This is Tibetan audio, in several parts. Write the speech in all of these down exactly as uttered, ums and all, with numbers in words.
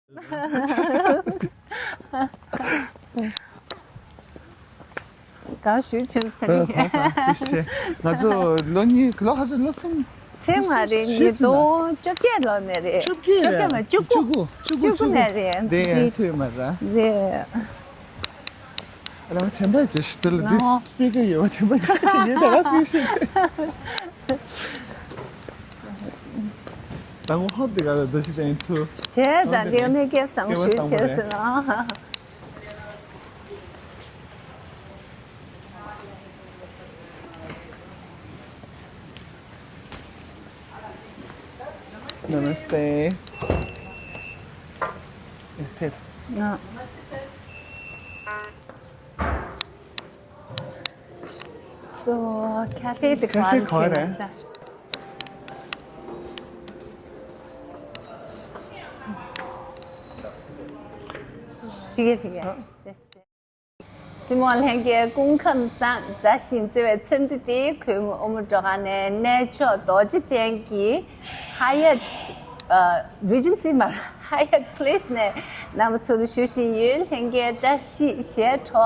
གང་ཞུ་ཆེན་ས་ཨ། ནི། ཧ་ཧ། ཐུགས་རྗེ་ཆེ། ང་ཚོ་ལོ་གཉིས། ལོ་ཧ་ཟེར། ལོ་གསུམ། ཚད་མ་རེད། ཉིས་སྟོང་བཅོ་བརྒྱད་ལོ་ནས་རེད། བཅོ་བརྒྱད་རེད། བཅོ་བརྒྱད་མ། བཅུ་དགུ། བཅུ་དགུ། བཅུ་དགུ་ནས་རེད། དེ་ཡང་ཐོས་མ་ར། རེད། ཨ་ལ་མ་དྲན་པ་བརྗེད་ཤི། དེ་ལ་འདི་ནོ། སི་པི་ཀར་ཡོད་པ་དྲན་པ་བརྗེད་ཤི། ཡིན་ད་ར་སི་ཤི། ད་ངོ་ཧོབ་དེ་ག་ལ་འདུ་ཤི་དེ་ཐུ། བྱས་ཙང་དེ་ནས་སྐལ་བཟང་པོ་ཞུ་བྱས་ཟེར་ན། Namaste. ཡ་ཕེབས། ང་། So cafe དེ་ག་རེ་བྱས་ན་ད། ཕི་གེ་ཕི་གེ། སྲིང་མོ་ལྷན་རྒྱས་སྐུ་ཁམས་བཟང་། མཛའ་ཞིང་བརྩེ་བའི་འཚམས་འདྲི་དེ། གུས་མོ་ཨོ་མོ་སྒྲོལ་དཀར་ནས་གནས་མཆོག་རྡོ་རྗེ་གདན་གྱི་ཧ་ཡ་ཊི། ཨ། རི་ཇེན་སི་མ་རེད། ཧ་ཡ་ཊི་པེ་ལེ་སི་ནས་རྣམ་པ་ཚོ་ལ་ཞུ་བཞིན་ཡོད། ལྷན་རྒྱས་བཀྲ་ཤིས་ཞལ་བྲོ།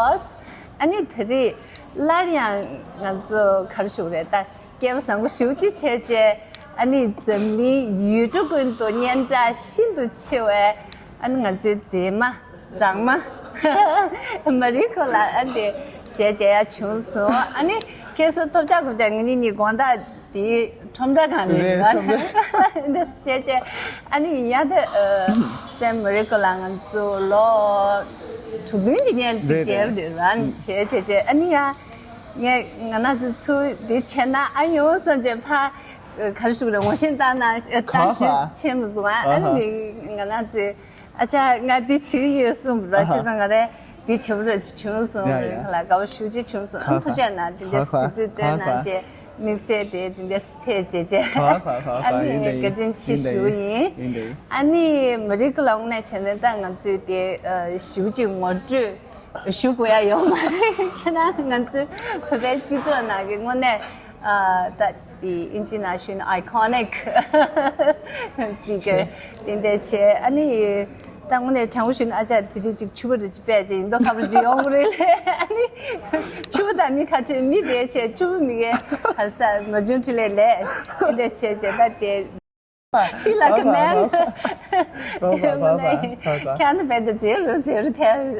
ཨ་ནི་དེ་རིང་སླར་ཡང་ང་ཚོ་ག་རེ་ཞུ་དགོས་རེད་ད། སྐལ་བ་བཟང་པོ་ཞེ་པོ་ཅིག་བྱས་རྗེས། ཨ་ནི་འཛམ་གླིང་ཡུལ་གྲུ་ཀུན་ཏུ་སྙན་གྲགས་ཤིན་ཏུ་ཆེ་བའི། ཨ་ནི་ང་ཚོའི་མཛེས་མ་མཛངས་མ་མ་རི་ཀོ་ལགས་ཨ་ནི་དེ་ཞལ་མཇལ་ཡ་བྱུང་སོང་། ཨ་ནི་ཁ་སང་ཐོབ་རྒྱག་གོ་རྒྱག་ངེད་གཉིས་གཉིས་དགོང་དག་དེ་ཁྲོམ་ར་སྒང་ནས་རེད། ཁྲོམ་ར། འདི་ཞལ་མཇལ། ཨ་ནི་ཡ་དེ་སེམས། མ་རི་ཀོ་ལགས་ང་ཚོ་ལོ་དྲུག་བདུན་གྱི་སྔོན་ཅིག་རེད། མཇལ་རེད། རེད་ར། ཨ་ནི་ཞལ་མཇལ་བྱས། ཨ་ནི་ཡ། ངས་ང་རང་ཚོ་ཚུར་འདི་བྱས་ན་ཨ་ཡོང་བསམ་བྱས་ཕར་ག་རེ་ཞུ་དགོས་རེད། ངོ་ཤེས་བཏང་ན་ད་ཧ་ཧ། ཞུ་ཆེ་མི་སོང་ཨ། ཨ་ཧ། ནི་ང་རང་ཚོས་ཨ་ཅག་ང་འདི་བྱེད་ཀྱི་ཡོད་གསུངས་པ་ར། ཨ་ཧ། བྱས་ཙང་ང་རས་འདི་བྱེད་པ་ར་ཞིག་བྱུང་སོང་། ཡ་ཡ། ལ་དགའ་བ་ཞེ་པོ་ཅིག་བྱུང་སོང་། ཨ། ཧ་ཧ། ཐུགས་རྗེ་གནང་། དེ་འདྲས་ཧ་ཧ། དུས་ཚོད་བཏོན་ཧ་ཧ། གནང་བྱས་དམིགས་བསལ་དེ་དེ་འདྲས་ཕེབས་བྱས་བྱས། ཧ་ཧ་ཧ་ཧ། ཨ་ནི་ཡིན་ད་ཡིན། བཀའ་དྲིན་ཆེ་ཞུ་ཡིན། ཡིན་ད་ཡིན། ཨ་ནི་མ་རི་ཀོ་ལགས་དངོས་གནས་བྱས་ན་ད་ང་ཚོས་དེ་ཞེ་པོ་ཅིག་ངོ་སྤྲོད་ཞུ་དགོས་ཡ་ཡོད་མ་རེད། ཁྱེད་རང་ང་ཚོའི་བོད་པའི་སྤྱི་ཚོགས་ནང་གི་དངོས་གནས་ཨ་ད་དེ་ཨིན་ཇི་ནང་ཞུས་ན་ཨའི་ཀོ་ནིག་ཕི་གར་དེ་འདྲ་བྱས། ཨ་ནི་ད་དངོས་གནས་དྲང་པོ་ཞུས་ན་ཨ་ཅག་དེ་དུས་ཅིག་ཕྱུ་པ་རེ་ཅིག་པས་ཅིག་ཡིན་མདོག་ཁ་པོ་ཅིག་ཡོང་གི་རེད་ལས། ཨ་ནི་ཕྱུ་པ་དང་མི་ཁ་ཆེ་མི་དེ་བྱས་ཕྱུ་པ་མི་གའི་ཧ་ས་མ་བྱུང་ཁྲི་ལས་ལས་དེ་འདྲ་བྱས་བྱས་ད་དེ། She like a man. Can't be the zero zero ten.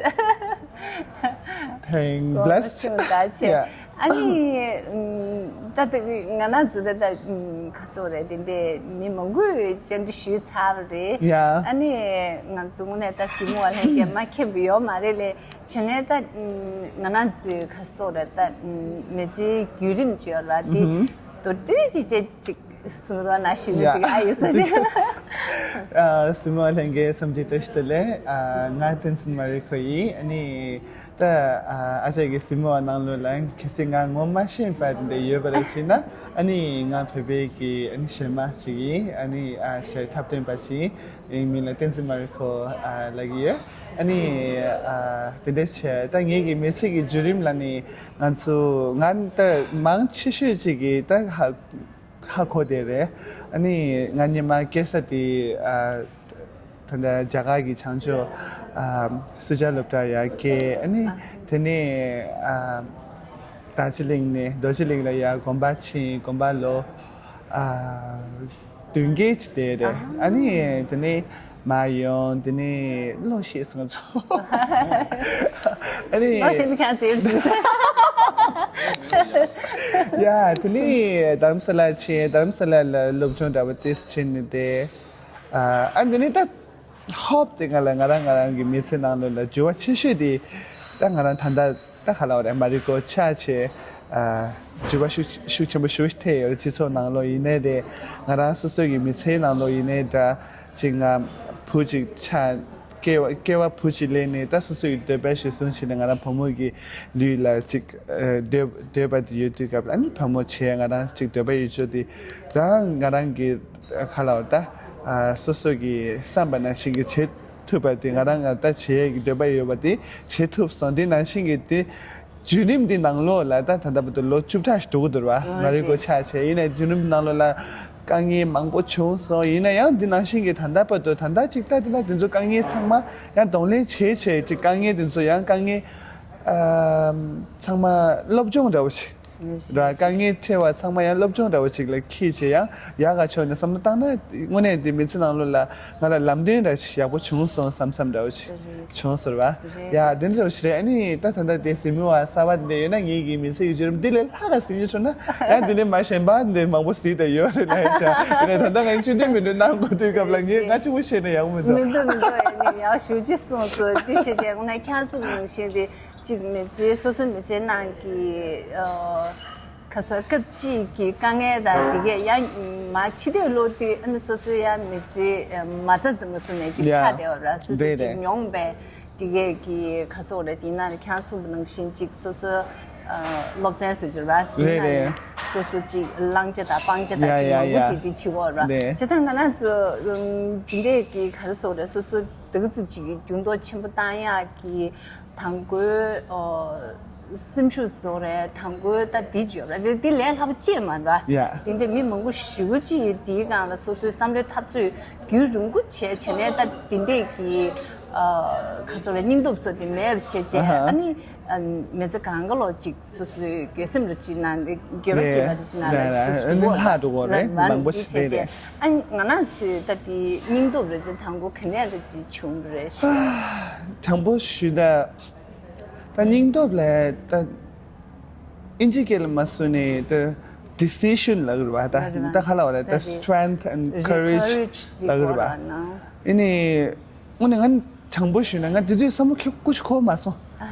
Thank bless. ཆུང་ད་ཆེ། Yeah. ཨ་ནི་ད་ད་ང་ན་ཛི་ད་ད་ཁ་སོ་རེད། དེ་འདྲའི་མི་མང་པོས་བཅར་འདྲི་ཞུས་ཚར་རེད། Yeah. ཨ་ནི་ང་ཚོ་དངོས་གནས་ད་གཟིགས་མོ་བ་ལྷན་རྒྱས་མ་མཁྱེན་པ་ཡོད་མ་རེད་ལས། བྱས་ནས་ད་ང་ན་ཛི་ཁ་སོ་རེད། ད་མི་ཚེའི་བརྒྱུད་རིམ་བརྗོད་ལ་དེ་མདོར་བསྡུས་ཅིག་ཅིག་གཟིགས་རོགས་གནང་ཞུ་རྒྱུ་ཅིག་ཨ་ཡོད་ས་ཅིག་ཨ། གཟིགས་མོ་ལྷན་རྒྱས་འཚམས་འདྲི་བཀྲ་ཤིས་བདེ་ལེགས། ཨ། ང་བསྟན་འཛིན་མ་རི་ཁོ་ཡིན། ཨ་ནི་ད་ཨ་ཅག་གི་གཟིགས་མོ་ནང་ལོགས་ལ་གལ་སྲིད་ང་ངོ་མ་ཤེས་པ་འདི་ཡོད་པ་རེད་ཟེར་ན། ཨ་ནི་ང་བོད་པའི་གི་ཨ་ནི་གཞས་མ་ཞིག་ཡིན། ཨ་ནི་ཨ་གཞས་འཁྲབ་སྟོན་པ་ཞིག་ཡིན། ངའི་མིང་ལ་བསྟན་འཛིན་མ་རི་ཁོ་ཨ་ལབ་ཀྱི་ཡོད། ཨ་ནི་ཨ་དེ་འདྲ་བྱས། ད་ངེད་ཀྱི་མི་ཚེ་གི་བརྒྱུད་རིམ་ལ་ནི་ང་ཚོ་ང་ད་མང་ཆེ་ཤོས་ཅིག་གིས་ད་ཧ། ཧ་གོ་བསྡད་རེད། ཨ་ནི་ང་སྔོན་མ་སྐྱེས་ས་དེ་ཨ་ད་ལྟ་རྒྱ་གར་གྱི་བྱང་ཕྱོགས་ཨ་སུ་ཇཱ་ལུབ་ཏྲ་ཡ་སྐྱེས། ཨ་ནི་དེ་ནས་ཨ་རྡོ་རྗེ་གླིང་ནས་རྡོ་རྗེ་གླིང་ལ་ཡ་དགོན་པ་ཕྱིན། དགོན་པ་ལོ་ཨ་བདུན་བརྒྱད་ཅིག་བསྡད་རེད། ཨ་ནི་དེ་ནས་མར་ཡོང་། དེ་ནས་ལོ་ཤེས་སོང་ཚོ། ཨ་ནི་ལོ་ཤེས་ནི་ཁྱང་ཚེ་འདུག་ས། ཡ་དེ་ནས་དྷ་རམ་ས་ལ་ཕྱིན། དྷ་རམ་ས་ལ་ལ་སློབ་སྦྱོང་འདྲ་པོ་ཏིས་ཕྱིན་ནས་དེ། ཨ་དེ་ནས་ད་ཧོབ་དེ་ང་ལ་ང་རང་ང་རང་གི་མི་ཚེ་ནང་ལོགས་ལ་འགྱུར་བ་ཆེ་ཤོས་དེ་ད་ང་རང་ད་ལྟ་ད་ག་ལ་བ་རེད། མ་རི་ཀོ་ཆགས་བྱས། ཨ་འགྱུར་བ་ཤུགས་ཤུགས་ཆེན་པོ་ཞིག་ཐེབས་ཡོད་རེད། སྤྱི་ཚོགས་ནང་ལོགས་ཡིན་ནའི་རེད། ང་རང་སོ་སོ་གི་མི་ཚེའི་ནང་ལོགས་ཡིན་ནའི་འདྲ། ཅིག་ང་བུ་ཅིག་ཆགས། སྐྱེ་བ་སྐྱེ་བ་བུ་ཅིག་ལེན་ནས་ད་སོ་སོ་ཡི་འདོད་པ་ཞིག་སྲུང་བྱས་ནས་ང་རང་བུ་མོ་གི་ལུས་ལ་ཅིག་ཨ་འདོད་འདོད་པ་དེ་ཡོད་དུས་སྐབས་ལ་ཨ་ནི་བུ་མོ་བྱས་ང་རང་ཅིག་འདོད་པ་ཡོད་ཅོག་དེ་རང་ང་རང་གི་ཁ་ལ་བ་ད་ཨ་སོ་སོ་གི་བསམ་པ་ནང་བཞིན་གྱི་བྱེད་ཐུབ་པ་དེ། ང་རང་ང་ད་བྱེད་ཡས་ཀྱི་འདོད་པ་ཡོད་པ་དེ་བྱེད་ཐུབ་སོང་། དེ་ནང་བཞིན་གྱི་དེ་བརྒྱུད་རིམ་འདི་ནང་ལོགས་ལ་ད་ད་ལྟ་བར་དུ་ལོ་བཅུ་ཕྲག་ཞིག་འགྲོ་གི་འདུག་ར་བ། ཨ་མ་རི་ཀོ་ཆགས་བྱས། ཡིན་ནའི་བརྒྱུད་རིམ་ནང་ལོགས་ལ་ དཀའ་ངལ་མང་པོ་བྱུང་སོང་། ཡིན་ན་ཡང་འདི་ནང་བཞིན་གྱི་ད་ལྟ་བར་དུ་ད་ལྟ་ཅིག་ལྟ་དེ་ལ་དེ་ཚོ་དཀའ་ངལ་ཚང་མ་ཡང་གདོང་ལེན་བྱེད་བྱེད་ཅིག་དཀའ་ངལ་དེ་ཚོ་ཡང་དཀའ་ངལ་ཨམ། ཚང་མ་སློབ་སྦྱོང་འདྲ་བོ་ཞིག་ར། དཀའ་ངལ་འཕྲད་པ་ཚང་མ་ཡང་སློབ་སྦྱོང་འདྲ་བོ་ཞིག་ལ་འཁྱེར་བྱས་ཡང་ཡག་ག་ཕྱོགས་ནས་བསམ་བློ་བཏང་ན་དངོས་གནས་འདི་མི་ཚེ་ནང་ལོགས་ལ་ང་ལ་ལམ་སྟོན་འདྲ་ཞིག་ཡག་པོ་བྱུང་སོང་བསམ་བསམ་འདྲ་བོ་ཞིག་བྱུང་ཟེར་བ། རེད། ཡ་དེ་འདྲ་བོ་ཞིག་རེད། ཨ་ནི་ད་ད་ལྟ་དེ་གཟིགས་མོ་བ་གསར་བ་དེ་འདྲ་ཡོད་ན་ངེད་ཀྱི་མི་ཚེ་ཡུལ་ལྗོངས་འདི་ལས་ལྷག་ག་གཟིགས་མྱོང་བྱུང་ན་ཡང་འདི་ནས་མ་གཞན་པ་འདི་མང་པོ་གཟིགས་དང་ཡོད་རེད་ན། ཡིན་ཆོག་ཡིན་ན་ད་ལྟ་ང་ཡིན་ཆོག་འདི་མི་འདུག་གནང་དགོས་དུས་སྐབས་ལ་ངས་ང་གཅིག་པུ་བཤད་ན་ཡག་མི་འདུག་མི་འདུག་མི་འདུག་ཨ་ནི་ཡག་ཞུ་ཅི་གསུངས་སོ། འདི་བྱས་བྱས་ང་ཁྱང་སུ་ནང་བཞིན་དེ་གཅིག་མི་ཚེ་སོ་སོའི་མི་ཚེ་ནང་གི་ཨ། ཁ་སང་སྐབས་གཅིག་གི་དཀའ་ངལ་དང་དེ་གས་ཡང་མ་ཕྱི་བལྟས་ལོག་དུས་ཨ་ནི་སོ་སོའི་ཡང་མི་ཚེ་མ་རྩ་དུ་མ་སོང་ནས་ཅིག་ཆགས་བསྡད་པ་ར། སོ་སོ་རེད་ཅིག་རེད། མྱོང་བས་དེ་གས་ཀྱི་ཁ་སང་རེད། དེ་ན་ཁྱང་སུ་ནང་བཞིན་ཅིག་སོ་སོ་སློབ་ཚན་ཟེར་རྒྱུ་ར། དེ་རེད་ན་རེད། སོ་སོ་ཅིག་བླང་བྱ་དང་སྤང་བྱ་དང་ཡ་ཅིག་ཡ་མང་པོ་ཡ་ཅིག་དེ་བྱེད་དགོས་ར། རེད། བྱེད་ཐང་ང་རང་ཚོ་དེ་འདྲས་ཀྱི་ག་རེ་ཟེར་རེད། སོ་སོ་དེ་ག་ཚོད་ཅིག་འགྱུར་ལྡོག་ཆེན་པོ་བཏང་ཡག་གི་དང་པོའི་ཨོ། སེམས་ཤུགས་བཟོ་རེད། དང་པོའི་ད་འདི་བརྗོད་ར་རེད། འདི་ལས་སླ་པོ་ཅིག་མ་རེད། ཡ། འདི་འདྲ་མི་མང་པོ་ཞེ་པོ་ཅིག་འདིའི་སྒང་ལ་སོ་སོའི་བསམ་བློའི་འཐབ་རྩོད་རྒྱུན་རིང་པོ་བྱས་བྱས་ནས་ད་འདི་འདྲས་ཀྱི་ཨ་ཁ་སོ་རེ་སྙིང་སྟོབས་སོགས་དེ་མེད་པ་བྱས་བྱས། ཨ་ཧ། ཨ་ནི་ཨ་མི་ཚེ་གང་ག་ལོ་ཅིག་སོ་སོའི་འགྱོད་སེམས་ར་ཅིག་ན་འགྱོད་པ་སྐྱེ་བ་ར་ཅིག་ན་རེད། ལྷག་འགྲོ་གོ་རེད། མང་པོ་ཞིག་རེད། རེད། ཨ་ང་རང་ཚོའི་ད་དེ་སྙིང་སྟོབས་རེད། དེ་དང་པོ་ག་ནས་ར་ཅིག་བྱུང་རེད་ཤག་དང་པོ་ཞུས་ན། ད་སྙིང་སྟོབས་ལ་ད་ཨིན་ཇི་སྐད་ལ་མ་སུ་ནས་ད་decision ལབ་ཀྱི་རེད་བ། ད་ད་ག་ལབ་རེད། ད་strength and courage ལབ་ཀྱི་རེད་བ། ཨ་ནི་དངོས་གནས་ང་དྲང་པོ་ཞུས་ན་ང་དེ་དུས་བསམ་བློ་ཁྱོད་ཀུ་ཤུ་འཁོར་མ་སོང་།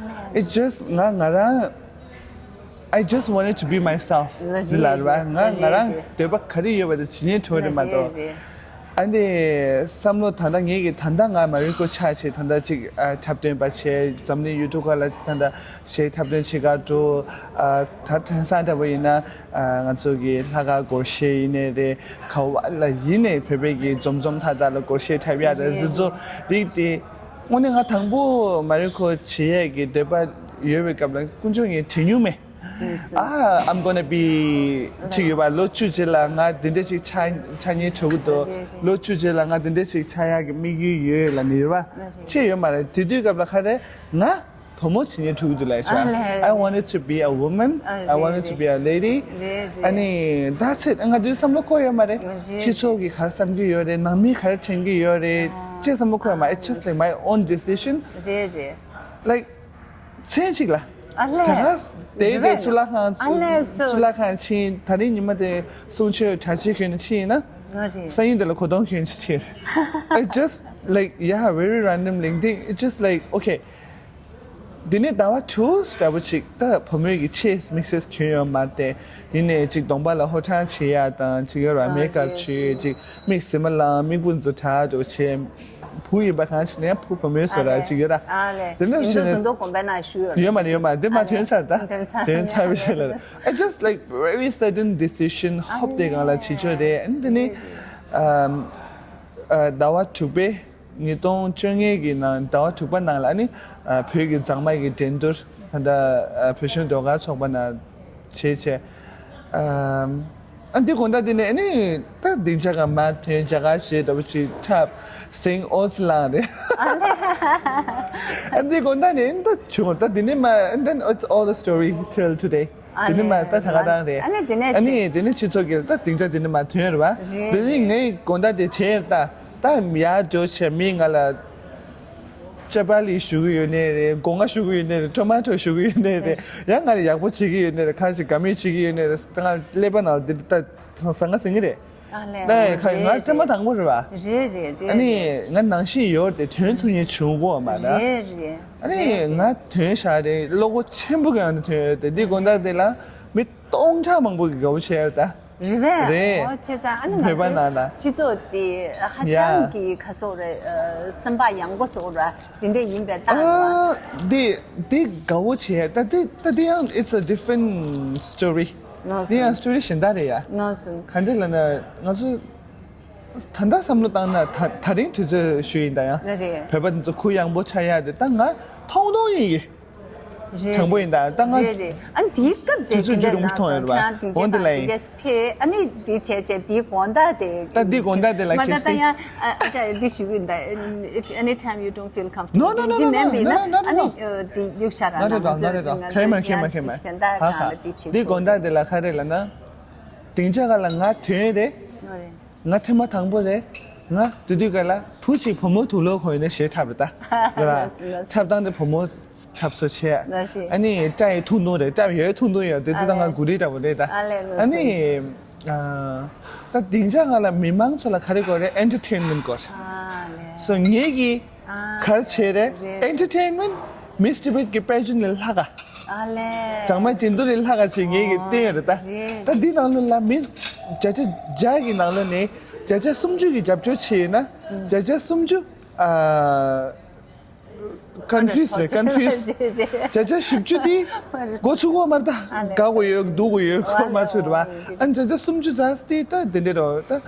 It just ང་ང་རང་I just wanted to be myself ལབ་ཀྱི་རེད་བ། ང་ང་རང་འདོད་པ་ག་རེ་ཡོད་པ་དེ་བྱེད་ཉན་འགྲོ་རེད་མ་གཏོགས། ཨ་ནི་བསམ་བློ་ད་ལྟ་ངེད་ཀྱི་ད་ལྟ་ང་མ་རི་ཀོ་ཆགས་བྱས་ད་ལྟ་ཅིག་ཨ་འཁྲབ་སྟོན་པ་བྱས། འཛམ་གླིང་ཡུལ་གྲུ་ཁག་ལ་ད་ལྟ་གཞས་འཁྲབ་སྟོན་བྱེད་གར་འགྲོ། ཨ་ད་དེང་སང་འདྲ་པོ་ཡིན་ན་ཨ་ང་ཚོ་གི་ལྷག་དཀར་སྒོར་གཞས་ཡིན་ནའི་རེད། ག་བ་ལ་ཡིན་ནའི་བོད་པའི་གི་འཛོམས་འཛོམས་ཐག་ཐག་ལ་སྒོར་གཞས་འཁྲབ་ཡག་དང་དེ་ཚོ་རིགས་དེ་དངོས་གནས་ང་དང་པོ་མ་རི་ཀོ་བྱེད་ཡས་ཀྱི་འདོད་པ་ཡོད་པའི་སྐབས་ལ་དཀོན་མཆོག་ངས་དྲན་མྱོང་མེད། ཨ་I'm gonna be ཅིག་ཡོད་པ། ལོ་བཅུ་རྗེས་ལ་ང་འདི་འདྲ་ཞིག་ཆགས་ཆགས་ཉེན་འགྲོ་གི་འདུག་ལོ་བཅུ་རྗེས་ལ་ང་འདི་འདྲ་ཞིག་ཆགས་ཡག་གི་དམིགས་ཡུལ་ཡོད་ལབ་ནི་ཡོད་པ་ཅི་ཡོད་མ་རེད། དེ་དུས་སྐབས་ལ་ག་རེ་ང་བུ་མོ་བྱེད་ཉེན་འགྲོ་གི་འདུག་ལབ་ཤག I wanted to be a woman. I wanted to be a lady. ཨ་ནི་that's it. ང་དུས་བསམ་བློ་འཁོར་ཡོད་མ་རེད། སྤྱི་ཚོགས་ཀྱི་ག་རེ་བསམ་གྱི་ཡོད་རེད། ནང་མི་ག་རེ་དྲན་གྱི་ཡོད་རེད་ཅེས་བསམ་བློ་འཁོར་ཡོད་མ་རེད། It's just like my own decision. རེད་རེད། Like མཚན་གཅིག་ལ། ཨ་ལས། ད་ག་དེ་དེ་གཙུག་ལག་ཁང་ཨ་ལས་སོ། གཙུག་ལག་ཁང་ཕྱིན། ད་རིང་ཉི་མ་དེ་གསུང་ཆོས་གྲྭ་ཆས་གྱོན་ནས་ཕྱིན་ན། ང་རེད། སང་ཉིན་དེ་ལ་གོས་ཐུང་གྱོན་ཅིག་ཕྱིན། It's just like yeah, very random ལིང་ཏིང་། It's just like okay. འདི་ནས་ཟླ་བ་དྲུག་ལྟ་བུ་ཅིག་ད་བུ་མོའི་གི་ཆས་དམིགས་བསལ་གྱོན་ཡོད་མ་རེད། ཡིན་ནའི་ཅིག་གདོང་པ་ལ་ཧོ་ཁྲ་བྱེད་ཡ་དང་ཅིག་ཡོད་ར། མེག་ཨབ་བྱེད་ཅིག་མིག་ཟེར་མ་ལངས། མིག་ཕུང་ཚོ་དྲག་འགྲོ་བྱས། བུ་ཡིན་པ་གང་ཞིག་ནས་བུ་བུ་མོའི་བཟོ་འདྲ་ཅིག་ཡོད་ར། ཨ་ལས། དེ་འདྲ་ཡིན་བྱས་དུས་ནས་དུང་དུང་དགོན་པའི་ནང་བཞུགས་ཡོད་ར། ཡོད་མ་རེད། ཡོད་མ་རེད། འདི་མ་ཐོན་ཚར་ད། ཐོན་ཚར། ཐོན་ཚར་བའི་ཞལ་ལ། I just like very sudden decision. ཧོབ་དེ་སྒང་ལ་བྱེད་ཆོག་རེད། ཨ་ནི་འདི་ནི་ཨམ་ཨ་ཟླ་བ་དྲུག་པའི་ཉིས་སྟོང་བཅོ་ལྔ་གི་ནང་ཟླ་བ་དྲུག་པ་ནང་ལ་ཨ་ནི་ཨ་བོད་ཀྱི་མཛངས་མ་ཡི་འགྲན་བསྡུར་ད་ལྟ་ཨ་བོད་གཞུང་ཟློས་གར་ཚོགས་པ་ནང་བྱས་བྱས། ཨམ་ཨ་འདི་དགོང་དག་འདི་ནས་ཨ་ནི་ད་སྡིངས་ཆ་ག་མར་ཐོན། རྒྱ་གར་གཞས་ལྟ་བུ་ཅིག་འཁྲབ། sing all song རེད། ཨ་འདི་དགོང་དག་ནས་ཨ་ནི་ད་བྱུང་། ད་འདི་ནས་མར་and then it's all a story till today. ཨ་འདི་ནས་མར་ད་ད་ག་རང་རེད། ཨ་ནི་འདི་ནས་ཨ་ནི་འདི་ནས་སྤྱི་ཚོགས་ཀྱི་ད་སྡིངས་ཆ་འདི་ནས་མར་ཐོན་རེད་བ། རེད། འདི་ནས་ངས་དགོང་དག་དེ་བྱས་ད་ད་ཡར་འགྲོ་བྱས་མི་ང་ལ་ཅ་པ་ལི་ཞུ་གི་ཡོད་ནའི་རེད། སྒོ་ང་ཞུ་གི་ཡོད་ནའི་རེད། ཊོ་མ་ཊོ་ཞུ་གི་ཡོད་ནའི་རེད། ཡང་ང་ལ་ཡག་པོ་བྱེད་ཀྱི་ཡོད་ནའི་རེད། ཁ་ཅིག་དགའ་མོས་བྱེད་ཀྱི་ཡོད་ནའི་རེད། ད་ང་ཀླད་པ་ནང་ལ་འདི་ད་ཟང་ཟིང་གི་རེད། ཨ་ལས། ད་ཁ་རེད་ང་ཐེངས་མ་རེད། དང་པོ་རེད་བ། རེད་རེད་རེད། ཨ་ནི་རེད། ང་ནང་བཞིན་ཡོད་དེ་ཐོན་ཐུབ་མཁན་བྱུང་གོ་མ་རེད། རེད་རེད། ཨ་ནི་རེད་རེད། ང་ཐོན་ཤག་རེད། བློ་ཁོག་ཆེན་པོ་གི་ངང་ནས་ཐོན་ཡོད་དེ། འདི་དགོང་དག་དེ་ལ་མི་སྟོང་ཕྲག་མང་པོ་གི་དགའ་བོ་བྱས་ཡོད་ད། རེད་པས། རེད། ཨོ་བྱས་ཙང་ཨ་ནི་ང་བོད་པ་ཚོའི་ནང་ལ་སྤྱི་ཚོགས་དེ་ཧ་ཅང་ཡ་གི་ག་སོག་རེད། ཨ་སེམས་པ་ཡངས་པོ་སོག་ར་དེ་འདྲས་ཡིན་པའི་རྟགས་རེད་བ། ཨ་འདི་འདི་དགའ་བོ་བྱས་ད། འདི་ད་འདི་ཡང་it's a different story. ནོ་འདི་ཡང་སོ། སི་ཊོ་རི་གཞན་དག་རེད་ཡ། ནོ་སོ། ག་འདྲས་ལབ་ན་ང་ཚོ་ད་ལྟ་བསམ་བློ་བཏང་ན་ད་ད་རིང་དུས་ཚོད་ཞུ་ཡིན་ད་ཡང་། ན་རེད། བོད་པ་འདི་ཚོ་གུ་ཡངས་པོ་ཆགས་ཡ་དེ་ད་ང་མཐོང་མཐོང་ཡིན་གི། རེད། དྲང་པོ་ཡིན་ད། ད་ང་རེད་རེད། ཨ་ནི་དེའི་སྐབས་དེ། དུས་ཚོད་དེ་འདྲ་རྒྱུན་རིང་པོ་མཐོང་ཡོད་རེད་པ། ཁྱེད་རང་དེང་འོན་ཏེ་ལ་ཡིན། དེ་འདྲས་ཕེབས། ཨ་ནི་དེ་བྱས་བྱས་དེའི་དགོང་དག་དེ། ད་དེའི་དགོང་དག་དེ་ལ་མ་ད་ཁེ་ད་སི་ཡང་ཨ་ཨ་ཅག་འདི་ཞུ་གི་ཡིན་ད། If any time you don't feel comfortable, No, no, no, འདི་no, མིན་པས་ན། no, no, no, ཨ་ནི། no. དེ་གཡུག་ཤ་ར། Not at all, not at all. ཁེ་མ་ཁེ་མ་ཁེ་མ། གཞན་དག་ཧ་གང་ཧ། ལ་དེ་བྱེད་དེའི་དགོང་དག་དེ་ལ་ག་རེ་ལབ་ན། དེང་ཆ་ག་ལ་ང་དོན་རེད། ང་ཐེངས་མ་དང་པོ་རེད། ང་དེ་དུས་ག་ལ་བུ་ཞིག་བུ་མོ་དུག་ལོག་གོན་ནས་གཞས་འཁྲབ་རེད་ད། རེད་པ། ལགས་སོ། འཁྲབ་སྟངས་དེ་བུ་མོ་འཁྲབ་བཟོ་བྱས། ལགས་སོ། ཨ་ནི་སྐྲ་ཡི་ཐུང་ཐུང་རེད། སྐྲ་ཡོད་ཐུང་ཐུང་ཡོད། དེ་དུས་ད་ང་གུ་རི་འདྲ་པོ་རེད་ད། ཨ་ལས། ལགས་སོ། ཨ་ནི། ད་དེང་ཆ་ག་ལ་མི་མང་ཚོ་ལ་ག་རེ་དགོས་རེད། Entertainment དགོས་རེད། ཨ་ལས། སོ་ངེད་ཀྱི་གར་བྱེད་རེད། རེད། Entertainment Miss Tibet གི་pageant ལས་ལྷག་ག་ཨ་ལས། ཚང་མ་ཅིན་དུ་རེ་ལྷག་ག་ཅིག་ངེད་ཀྱི་བསྟན་ཡོད་རེད་ད། རེད། ད་འདི་ནང་ལོ་ལ་མི་བརྒྱ་ཆ་བརྒྱ་གི་ནང་ལོ་ནས་བརྒྱ་ཆ་སུམ་ཅུ་གི་རྒྱབ་སྐྱོར་བྱས་ཡོད་ན། བརྒྱ་ཆ་སུམ་ཅུ། ཨ། Confuse རེད། Confuse རེད། བརྒྱ་ཆ་བཞི་བཅུ་དེ་མགོ་ཚུགས་གོ་མར་ད། ཨ་ལས། དགའ་གོ་ཡོད་སྡུག་གོ་ཡོད་གོ་མ་ཚོད་རེད་པ། ཨ་བརྒྱ་ཆ་སུམ་ཅུ་ཙམ་དེ་ད་འདི་འདྲ་རེད་ད།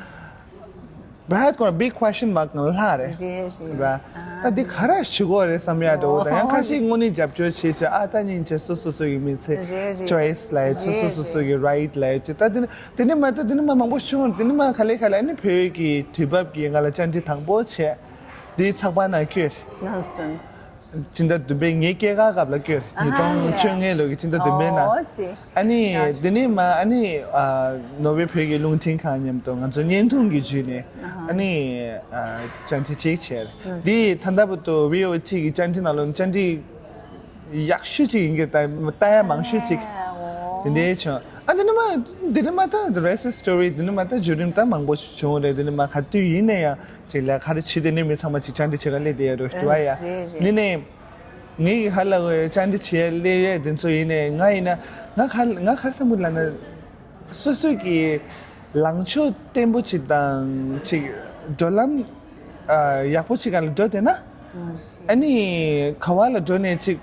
Bad ཀོ་big question mark ང་ལྷག་རེད། རེད་རེད། རེད་པ། ད་འདི་ག་རེ་ཞུ་དགོས་རེད་བསམ་ཡ་འདྲ་བོ་དང་། ཡང་ཁ་ཤས་དངོས་གནས་རྒྱབ་སྐྱོར་བྱེད་བྱ། ཨ་ད་སྙིང་རྗེ། སོ་སོ་སོ་གི་མི་ཚེ་རེད་རེད། Choice ལ་ཡ་སོ་སོ་སོ་སོ་གི་right ལ་ཡ་ཅི། ད་འདི་ནི་འདི་ནི་མ། ད་འདི་ནི་མ་མང་པོ་བྱུང་། འདི་ནི་མ་ག་ལེ་ག་ལེ། ཨ་ནི་བོད་ཀྱི་དུས་བབ་ཀྱིས་ང་ལ་བཅར་འདྲི་དང་པོ་བྱས། འདིའི་ཚགས་པར་ནང་བསྐྱོད། ལགས་སོ། སྤྱི་ཟླ་བདུན་པའི་ངའི་སྐྱེས་སྐར་སྐབས་ལ་བསྐྱོད། ཉིས་སྟོང་བཅོ་ལྔ་ལོ་གི་སྤྱི་ཟླ་བདུན་པའི་ནང་། ཨོ་ཙི། ཨ་ནི་ཡ་འདི་ནས་མ་ཨ་ནི་ཨ་ནོར་ཝེ་བོད་ཀྱི་རླུང་འཕྲིན་ཁང་མཉམ་དུ་ང་ཚོ་བརྙན་ཐུང་གི་བརྒྱུད་ནས། ཨ་ནི་ཨ་བཅར་འདྲི་ཅིག་བྱས། འདི་ད་ལྟ་བར་དུ་བྷི་ཨོ་ཨེ་ཐི་གི་བཅར་འདྲི་ནང་ལོགས་བཅར་འདྲི་ཡག་ཤོས་ཅིག་ཡིན་གྱི། ད་ལྟ་ཡ་མང་ཤོས་ཅིག་ཨོ་དེ་འདྲའི་བྱུང་། ཨ་འདི་ནས་མ་འདི་ནས་མ་ད་the rest is story. འདི་ནས་མ་ད་བརྒྱུད་རིམ་ད་མང་པོ་བྱུང་རེད། འདི་ནས་མ་ག་དུས་ཡིན་ན་ཡང་ཅིག་ལ་ག་རེ་བྱེད། དེ་ནས་མི་ཚང་མ་ཅིག་བཅར་འདྲི་བྱེད་ག་སླེབས་བསྡད་ཡ་རོ་ཞུ་བ་ཡ། རེད་རེད། འདི་ནས། ངས་ཧ་ལ་བོའི་བཅར་འདྲི་བྱེད་སླེབས་ཡས་དེ་ཚོ་ཡིན་ནས། ང་ཡིན་ན་ང་ག་ང་ག་རེ་བསམ་གི་ལབ་ན། སོ་སོ་གི་ལངས་ཕྱོགས་བརྟན་པོ་ཅིག་དང་ཅིག་འགྲོ་ལམ་ཨ་ཡག་པོ་ཅིག་ག་ལ་འགྲོ་བསྡད་ན། ཨ་ནི་ག་བ་ལ་འགྲོ་ནས་ཅིག་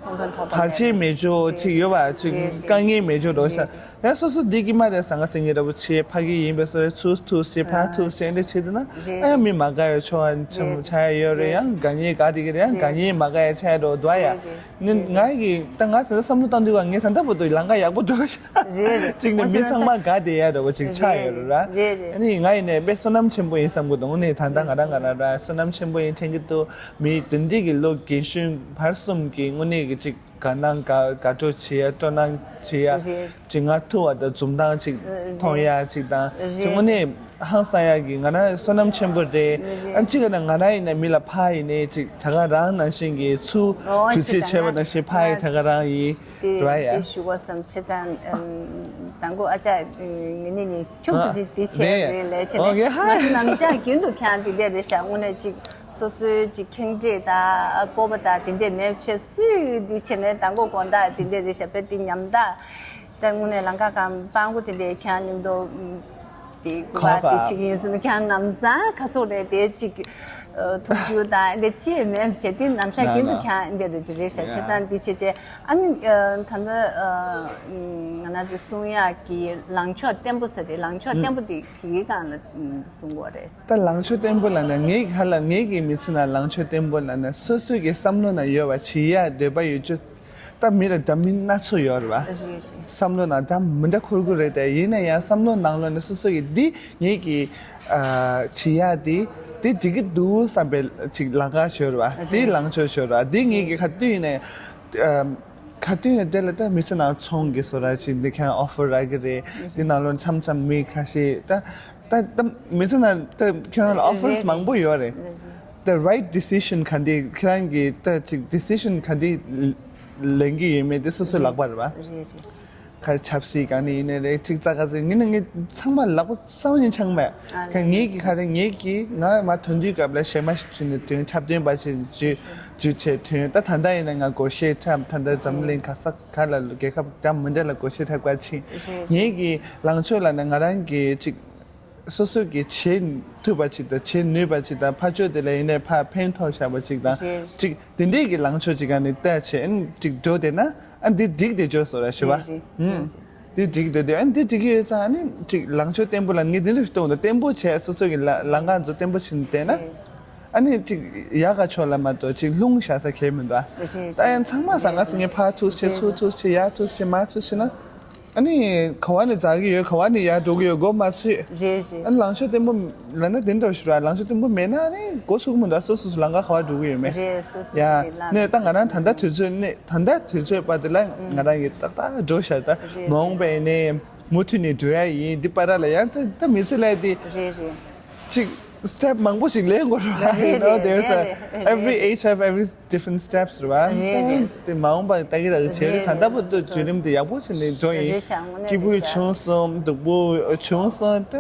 བར་ཆད་མེད་ཅོག་ཅིག་ཡོད་པ་ཅིག་དཀའ་ངལ་མེད་ཅོག་འགྲོ་ས། ཡང་སོ་སོ་འདི་གི་མ་རེད་ཟ་ང་ཟིང་ངེ་འདྲ་པོ་བྱེད། ཕ་གི་ཡིན་པའི་སོ་རེད། ཚུར་ཐུག་བྱེད། ཕར་ཐུག་བྱེད། འདི་བྱེད་དུས་ན་ཨ་ཡང་མི་མ་དགའ་ཡ་ཆོག་ཨ་ཆ་ཆ་ཡ་ཡོད་རེད། ཡང་དགའ་ཉེ་དགའ་དེ་གི་རེད། ཡང་དགའ་ཉེ་མ་དགའ་ཡ་ཆ་ཡ་འགྲོ་འདུག་ཨ་ཡ། ནི་ང་གི་ད་ང་ད་ལྟ་བསམ་བློ་བཏང་དུས་ང་ངས་ད་ལྟ་བར་དུ་ལམ་ཁ་ཡག་པོ་འགྲོ་ཤག་རེད་རེད། གཅིག་ནི་མི་ཚང་མ་དགའ་བསྡད་ཡ་འདྲ་པོ་ཅིག་ཆགས་ཡོད་རེད་ར། རེད་རེད། ཨ་ནི་ང་ཡིན་ནས་དཔེ་བསོད་ནམས་ཆེན་པོ་ཡིན་བསམ་གི་འདུག་དངོས་གནས་ད་ལྟ་ང་རང་ང་རང་ར་བསོད་ནམས་ཆེན་པོ་ཡིན་དྲན་གི་འདུག་མི་དེ་འདྲས་ཀྱི་ལོ་རྒན་གཞོན་བར་གསུམ་གྱི་དངོས་གནས་ཀྱི་ཅིག་དགའ་སྣང་དགའ་དགའ་སྤྲོ་བྱེད་ཡ། སྤྲོ་སྣང་བྱེད་ཡ། རེད། ཅིག་ང་ཐུག་པ་དང་འཛུམ་མདངས་ཅིག་རེད། མཐོང་ཡ་ཅིག་དང་། རེད། ཅིག་དངོས་གནས་ཧང་སང་ཡ་གི་ང་རང་བསོད་ནམས་ཆེན་པོ་རེད། རེད། ཨ་ཅིག་ག་ན་ང་རང་ཡིན་ན་མི་ལ་ཕ་ཡིན་ནའི་ཅིག་ད་ག་རང་ནང་བཞིན་གྱི་ཚུར་ཨོ་དུས་ཚོད་ཅིག་བྱས་པ་ནང་བཞིན་ཕ་ཡི་ད་ག་རང་ཡིན། དེ་ར་ཡ། དེ་ཞུ་བ་བསམ་བྱས་ཙང་། ཨམ། དང་པོ་ཨ་ཅག་ངེད་གཉིས་ནི་ཁྱུག་ཙི་ཙི་དེ་བྱས་རེད་ལས་བྱས་ནས། ཨོ་ཡ་ཧ། ང་ཚོ་ནམ་ཞག་རྒྱུན་དུ་ཁྱང་དེ་འདྲས་རེད་ཤག་དངོས་གནས་ཅིག་སོ་སོའི་ཅིག་ཁེངས་དྲེགས་དང་སྤོབས་པ་དང་དེ་འདྲས་མེད་བྱས་སུས་འདི་བྱས་ནས་དང་པོ་དགོང་དག་དེ་འདྲས་རེད་ཤག་དཔེ་དེ་ཉམ་ཐག་ད་དངོས་གནས་ལམ་ཁ་གང་སྤང་པོ་དེ་འདྲས་ཁྱང་མཉམ་དུ་དེ་གུ་བ་དེ་ཅིག་ཡིན་ཟིན་ཁྱང་ནམ་སང་ཁ་སོག་རེད་དེ་ཅིག་ཐུགས་རྒྱུ་དང་དེ་ཅི་མེད་བྱས་དེ་ནམ་ཞག་རྒྱུན་དུ་ཁྱང་འདི་རེད་ཅི་རེད་ཤག་བྱས་ཙང་འདི་བྱས་བྱས། ཨ་ནི་ད་ལྟ་ང་རང་ཚོ་གསུང་ཡག་གི་ལངས་ཕྱོགས་བརྟན་པོ་ཟེར་ཏེ་ལངས་ཕྱོགས་བརྟན་པོ་དེ་དེའི་སྒང་ལ་གསུང་དགོས་རེད། ད་ལངས་ཕྱོགས་བརྟན་པོ་ལབ་ན་ངའི་ཧ་ལ་ངའི་གི་མི་ཚེ་ནང་ལངས་ཕྱོགས་བརྟན་པོ་ལབ་ན་སོ་སོའི་གི་བསམ་བློ་ནང་ཡོད་པ་བྱེད་ཡག་འདོད་པ་ཡོད་རྒྱུ། ད་མི་ལ་འདྲ་མིན་སྣ་ཚོགས་ཡོད་རེད་བ། བསམ་བློ་ནང་འདྲ་མི་འདྲ་འཁོར་གི་རེད་དེ། ཡིན་ན་ཡང་བསམ་བློ་ནང་ལོགས་ནས་སོ་སོ་གི་འདི་ངའི་གི་བྱེད་ཡག་དེ་དེ་འགྲིག་གི་འདུག་བསམ་པའི་ཅིག་ལམ་ཁ་ཤོར་བ། དེ་ལངས་ཕྱོགས་ཤོར་བ། དེ་ངའི་གི་ག་དུས་ཡིན་ན་ཡང་། ག་དུས་ནས་དེ་ལ་ད་མི་ཚེ་ནང་ཚོང་གི་བཟོ་འདྲ་ཅིག་འདི་ཁྱེད་རང་offer རག་གི་རེད། འདི་ནང་ལོགས་མཚམས་མཚམས་མི་ཁ་ཤས་ད་ད་ད་མི་ཚེ་ནང་ད་ཁྱེད་རང་ལ་offers རེད། མང་པོ་ཡོད་རེད། རེད་རེད། The right decision ག་འདི་ཁྱེད་རང་གི་ད་ཅིག་decision ག་འདི་ལེན་གི་ཡོད་མེད་དེ་སོ་སོའི་ལག་པ་རེད་བ། རེད་རེད། ག་ཆབ་སྲིད་ག་ནས་ཡིན་ནའི་རེད། ཅིག་ཙག་ག་ཟིག་ཡིན་ན་ངས་ཚང་མ་ལག་པ་གསང་བ་ཉིད་ཆགས་མེད། ཨ་ཁ་ངེད་ཀྱི་ཁ་རེ་ངེད་ཀྱི་ང་མ་ཐོན་དུས་སྐབས་ལ་གཞས་མ་ཞིག་བྲིས་ནས་ཐོན། འཁྲབ་སྟོན་པ་ཞིག་བརྒྱུད་བརྒྱུད་བྱས་ཐོན། ད་ད་ལྟ་ཡིན་ན་ང་སྒོར་གཞས་འཁྲབ། ད་ལྟ་འཛམ་གླིང་ག་ས་ག་ལ་རྒྱལ་ཁབ་འདྲ་མི་འདྲ་ལ་སྒོར་གཞས་འཁྲབ་ག་ཕྱིན། ངེད་ཀྱི་ལངས་ཕྱོགས་ལ་ནི་ང་རང་གི་ཅིག་སོ་སོ་གི་བྱེད་ཐུབ་པ་ཅིག་དང་བྱེད་ནུས་པ་ཅིག་དང་ཕར་ཕྱོགས་དེ་ལ་ཡིན་ནའི་ཕར་ཕན་ཐོགས་བཞག་པ་ཅིག་དང་ཅིག་དེ་འདྲས་ཀྱི་ལངས་ཕྱོགས་ཅིག་ག་ནས་བལྟས་བྱས་ཨ་ནི་ཅིག་འགྲོ་བསྡད་ན། ཨ་འདི་འགྲིག་བསྡད་ཆོག་བཟོ་ར་ཞུ་བ། རེད་རེད། ཨུམ། རེད་རེད། འདི་འགྲིག་བསྡད་དུས་ཨ་འདི་འགྲིག་གི་ཡོད་ཙང་ཨ་ནི་ཅིག་ལངས་ཕྱོགས་བརྟན་པོ་ལ་ངས་འདི་འདྲ་ཞིག་གཏོང་འདུག་བརྟན་པོ་བྱས་སོ་སོ་གི་ལ་ལམ་ཁ་ཚོ་བརྟན་པོ་ཞིག་བསྡད་ན། རེད། ཨ་ནི་ཅིག་ཡག་ག་ཆོག་ལ་མ་གཏོགས་ཅིག་ལྷུང་བཞག་ས་གལ་མི་འདུག་ཨ། རེད་རེད། ད་ཡང་ཚང་མ་ཟང་ངེ་ཟིང་ངེ་ཕར་ཐུག་བྱེད་ཚུར་ཐུག་བྱེད་ཡར་ཐུག་བྱེད་མར་ཐུག་བྱེད་ན། ཨ་ནི་ག་བ་ནས་འཛག་གི་ཡོད། ག་བ་ནས་ཡར་འགྲོ་གི་ཡོད། མགོ་མ་ཚོས། རེད་རེད། ཨ་ནི་ལངས་ཕྱོགས་བརྟན་པོ་ལབ་ན་དེ་འདྲ་ཞིག་རེད། ལངས་ཕྱོགས་བརྟན་པོ་མེད་ན་ཨ་ནི་འགོ་ཚུགས་མི་འདུག་སོ་སོ་སོ་ལམ་ཁ་ག་བ་འགྲོ་གི་ཡོད་མེད། རེད། སོ་སོ་ཡ། སོ་སོ་གི་ལམ་ནས་ད་ང་རང་ད་ལྟ་དུས་ཚོད་ནས་ད་ལྟ་དུས་ཚོད་བར་དུ་ལ་ང་རང་གི་ཏག་ཏག་འགྲོ་བཞག་ད་རེད། མ་འོངས་པ་ཡིན་ནའི་མུ་མཐུད་ནས་འགྲོ་ཡ་ཡིན། འདི་པར་ལ་ཡང་ད་ད་མི་ཚེ་ལ་དེ་རེད་རེད། ཅིག་སི་ཊེབ་མང་པོ་ཞིག་ལེན་དགོས་རེད། རེད། You know, རེད། there's a རེད། རེད། every age have every different steps རེད་བ། རེད་རེད། དེ་མ་འོངས་པ་ལྟ་གི་ལྟ་གི་བྱེད་རེད། རེད། ད་ལྟ་བར་དུ་རེད། བརྒྱུད་རིམ་དེ་ཡག་པོ་ཞིག་ནས་འགྲོ་ཡིན། རེད་ཤག་དངོས་གནས་སྐྱིད་པོ་རེད་ཤག་བྱུང་སོང་། སྡུག་པོ་བྱུང་སོང་། ད་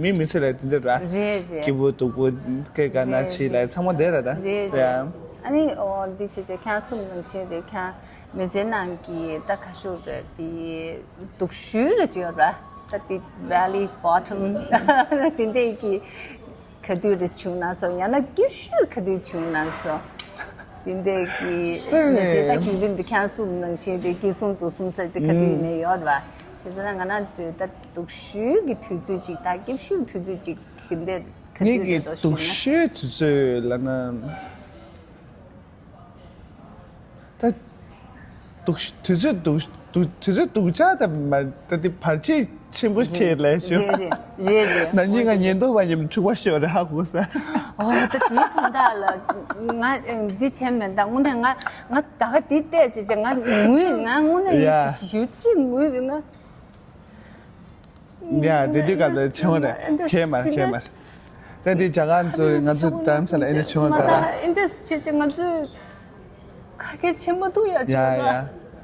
མི་མི་ཚེ་ལ་དེ་འདྲ་རེད་བ། རེད་རེད། སྐྱིད་པོ་སྡུག་པོ་སྐད་དཀར་ནག་རེད་ཕྱི་ལ་རེད། ཚང་མ་བསྡད་ར་ད། རེད་རེད། ཡ། ཨ་ནི་འོ་འདི་བྱས་བྱས་ཁྱེད་རང་གསུངས་ནང་བཞིན་རེད། ཁྱེད་རང་མི་ཚེ་ནང་གི་ད་ཁ་ཤོར་རེད་དེ། སྡུག་ཤོས་རེ་ཅིག་ཡོད་ར། ད་དེ་valley bottom དེ་འདྲས་ཀྱི་ག་དུས་རེ་བྱུང་ན་སོ། ཡང་ན་སྐྱིད་ཤོས་ག་དུས་བྱུང་ན་སོ། དེ་འདྲས་ཀྱི་དེ་མི་ཚེ་ད་བརྒྱུད་རིམ་དུ་ཁྱེད་གསུངས་ནང་བཞིན་རེད། སྐྱིད་གསུམ་སྡུག་གསུམ་ཟེར་དེ་ག་དུས་ཡིན་ནའི་ཡོད་ར། བྱས་ཙང་ང་རང་ཚོས་ད་སྡུག་ཤོས་ཀྱི་དུས་ཚོད་ཅིག་དང་སྐྱིད་ཤོས་དུས་ཚོད་ཅིག་དེ་འདྲས་ག་ངེད་དུས་རེད་ཀྱི་འདུག་ཞུ་ན། སྡུག་ཤོས་དུས་ཚོད་ལབ་ན། ད་སྡུག་དུས་ཚོད་སྡུག་སྡུག་དུས་ཚོད་སྡུག་ཅག་ད་མ་ད་དེ་བར་ཆད་ཆེན་པོ་ཆེ་ལས་ཞུ། རེད་རེད་རེད་རེད། ན་ནིང་ང་ཉེན་རྟོག་པ་ཉིན་འཁྲུག་པ་ཤོར་རེད་ཧ་གོ་ས། ཨོ་ད་དེའི་དོན་དག་ལ་ང་འདི་བྱས་མེད། ད་དངོས་གནས་ང་ང་ད་ག་འདི་བལྟས་ཅི་ཅི་ང་ངུས། ང་དངོས་གནས་ཡ། ཞུ་ཅི་ངུས་ང་། ཡ། དེ་དུས་སྐབས་ལ་ཆེ་བ་རེད། ཁྱེད་མར་ཁྱེད་མར། ད་དེ་རྒྱ་གར་ཚོ་ང་ཚོ་རྡ་རམ་ས་ལ་ཨེ་འདྲ་བྱུང་བ་རེད་ད། ཨེ་འདྲ་བྱེད་ཅེས་ང་ཚོས་ཁ་སྐད་ཆེ་མ་ཐུག་ཡ་ཡ་བྱེད་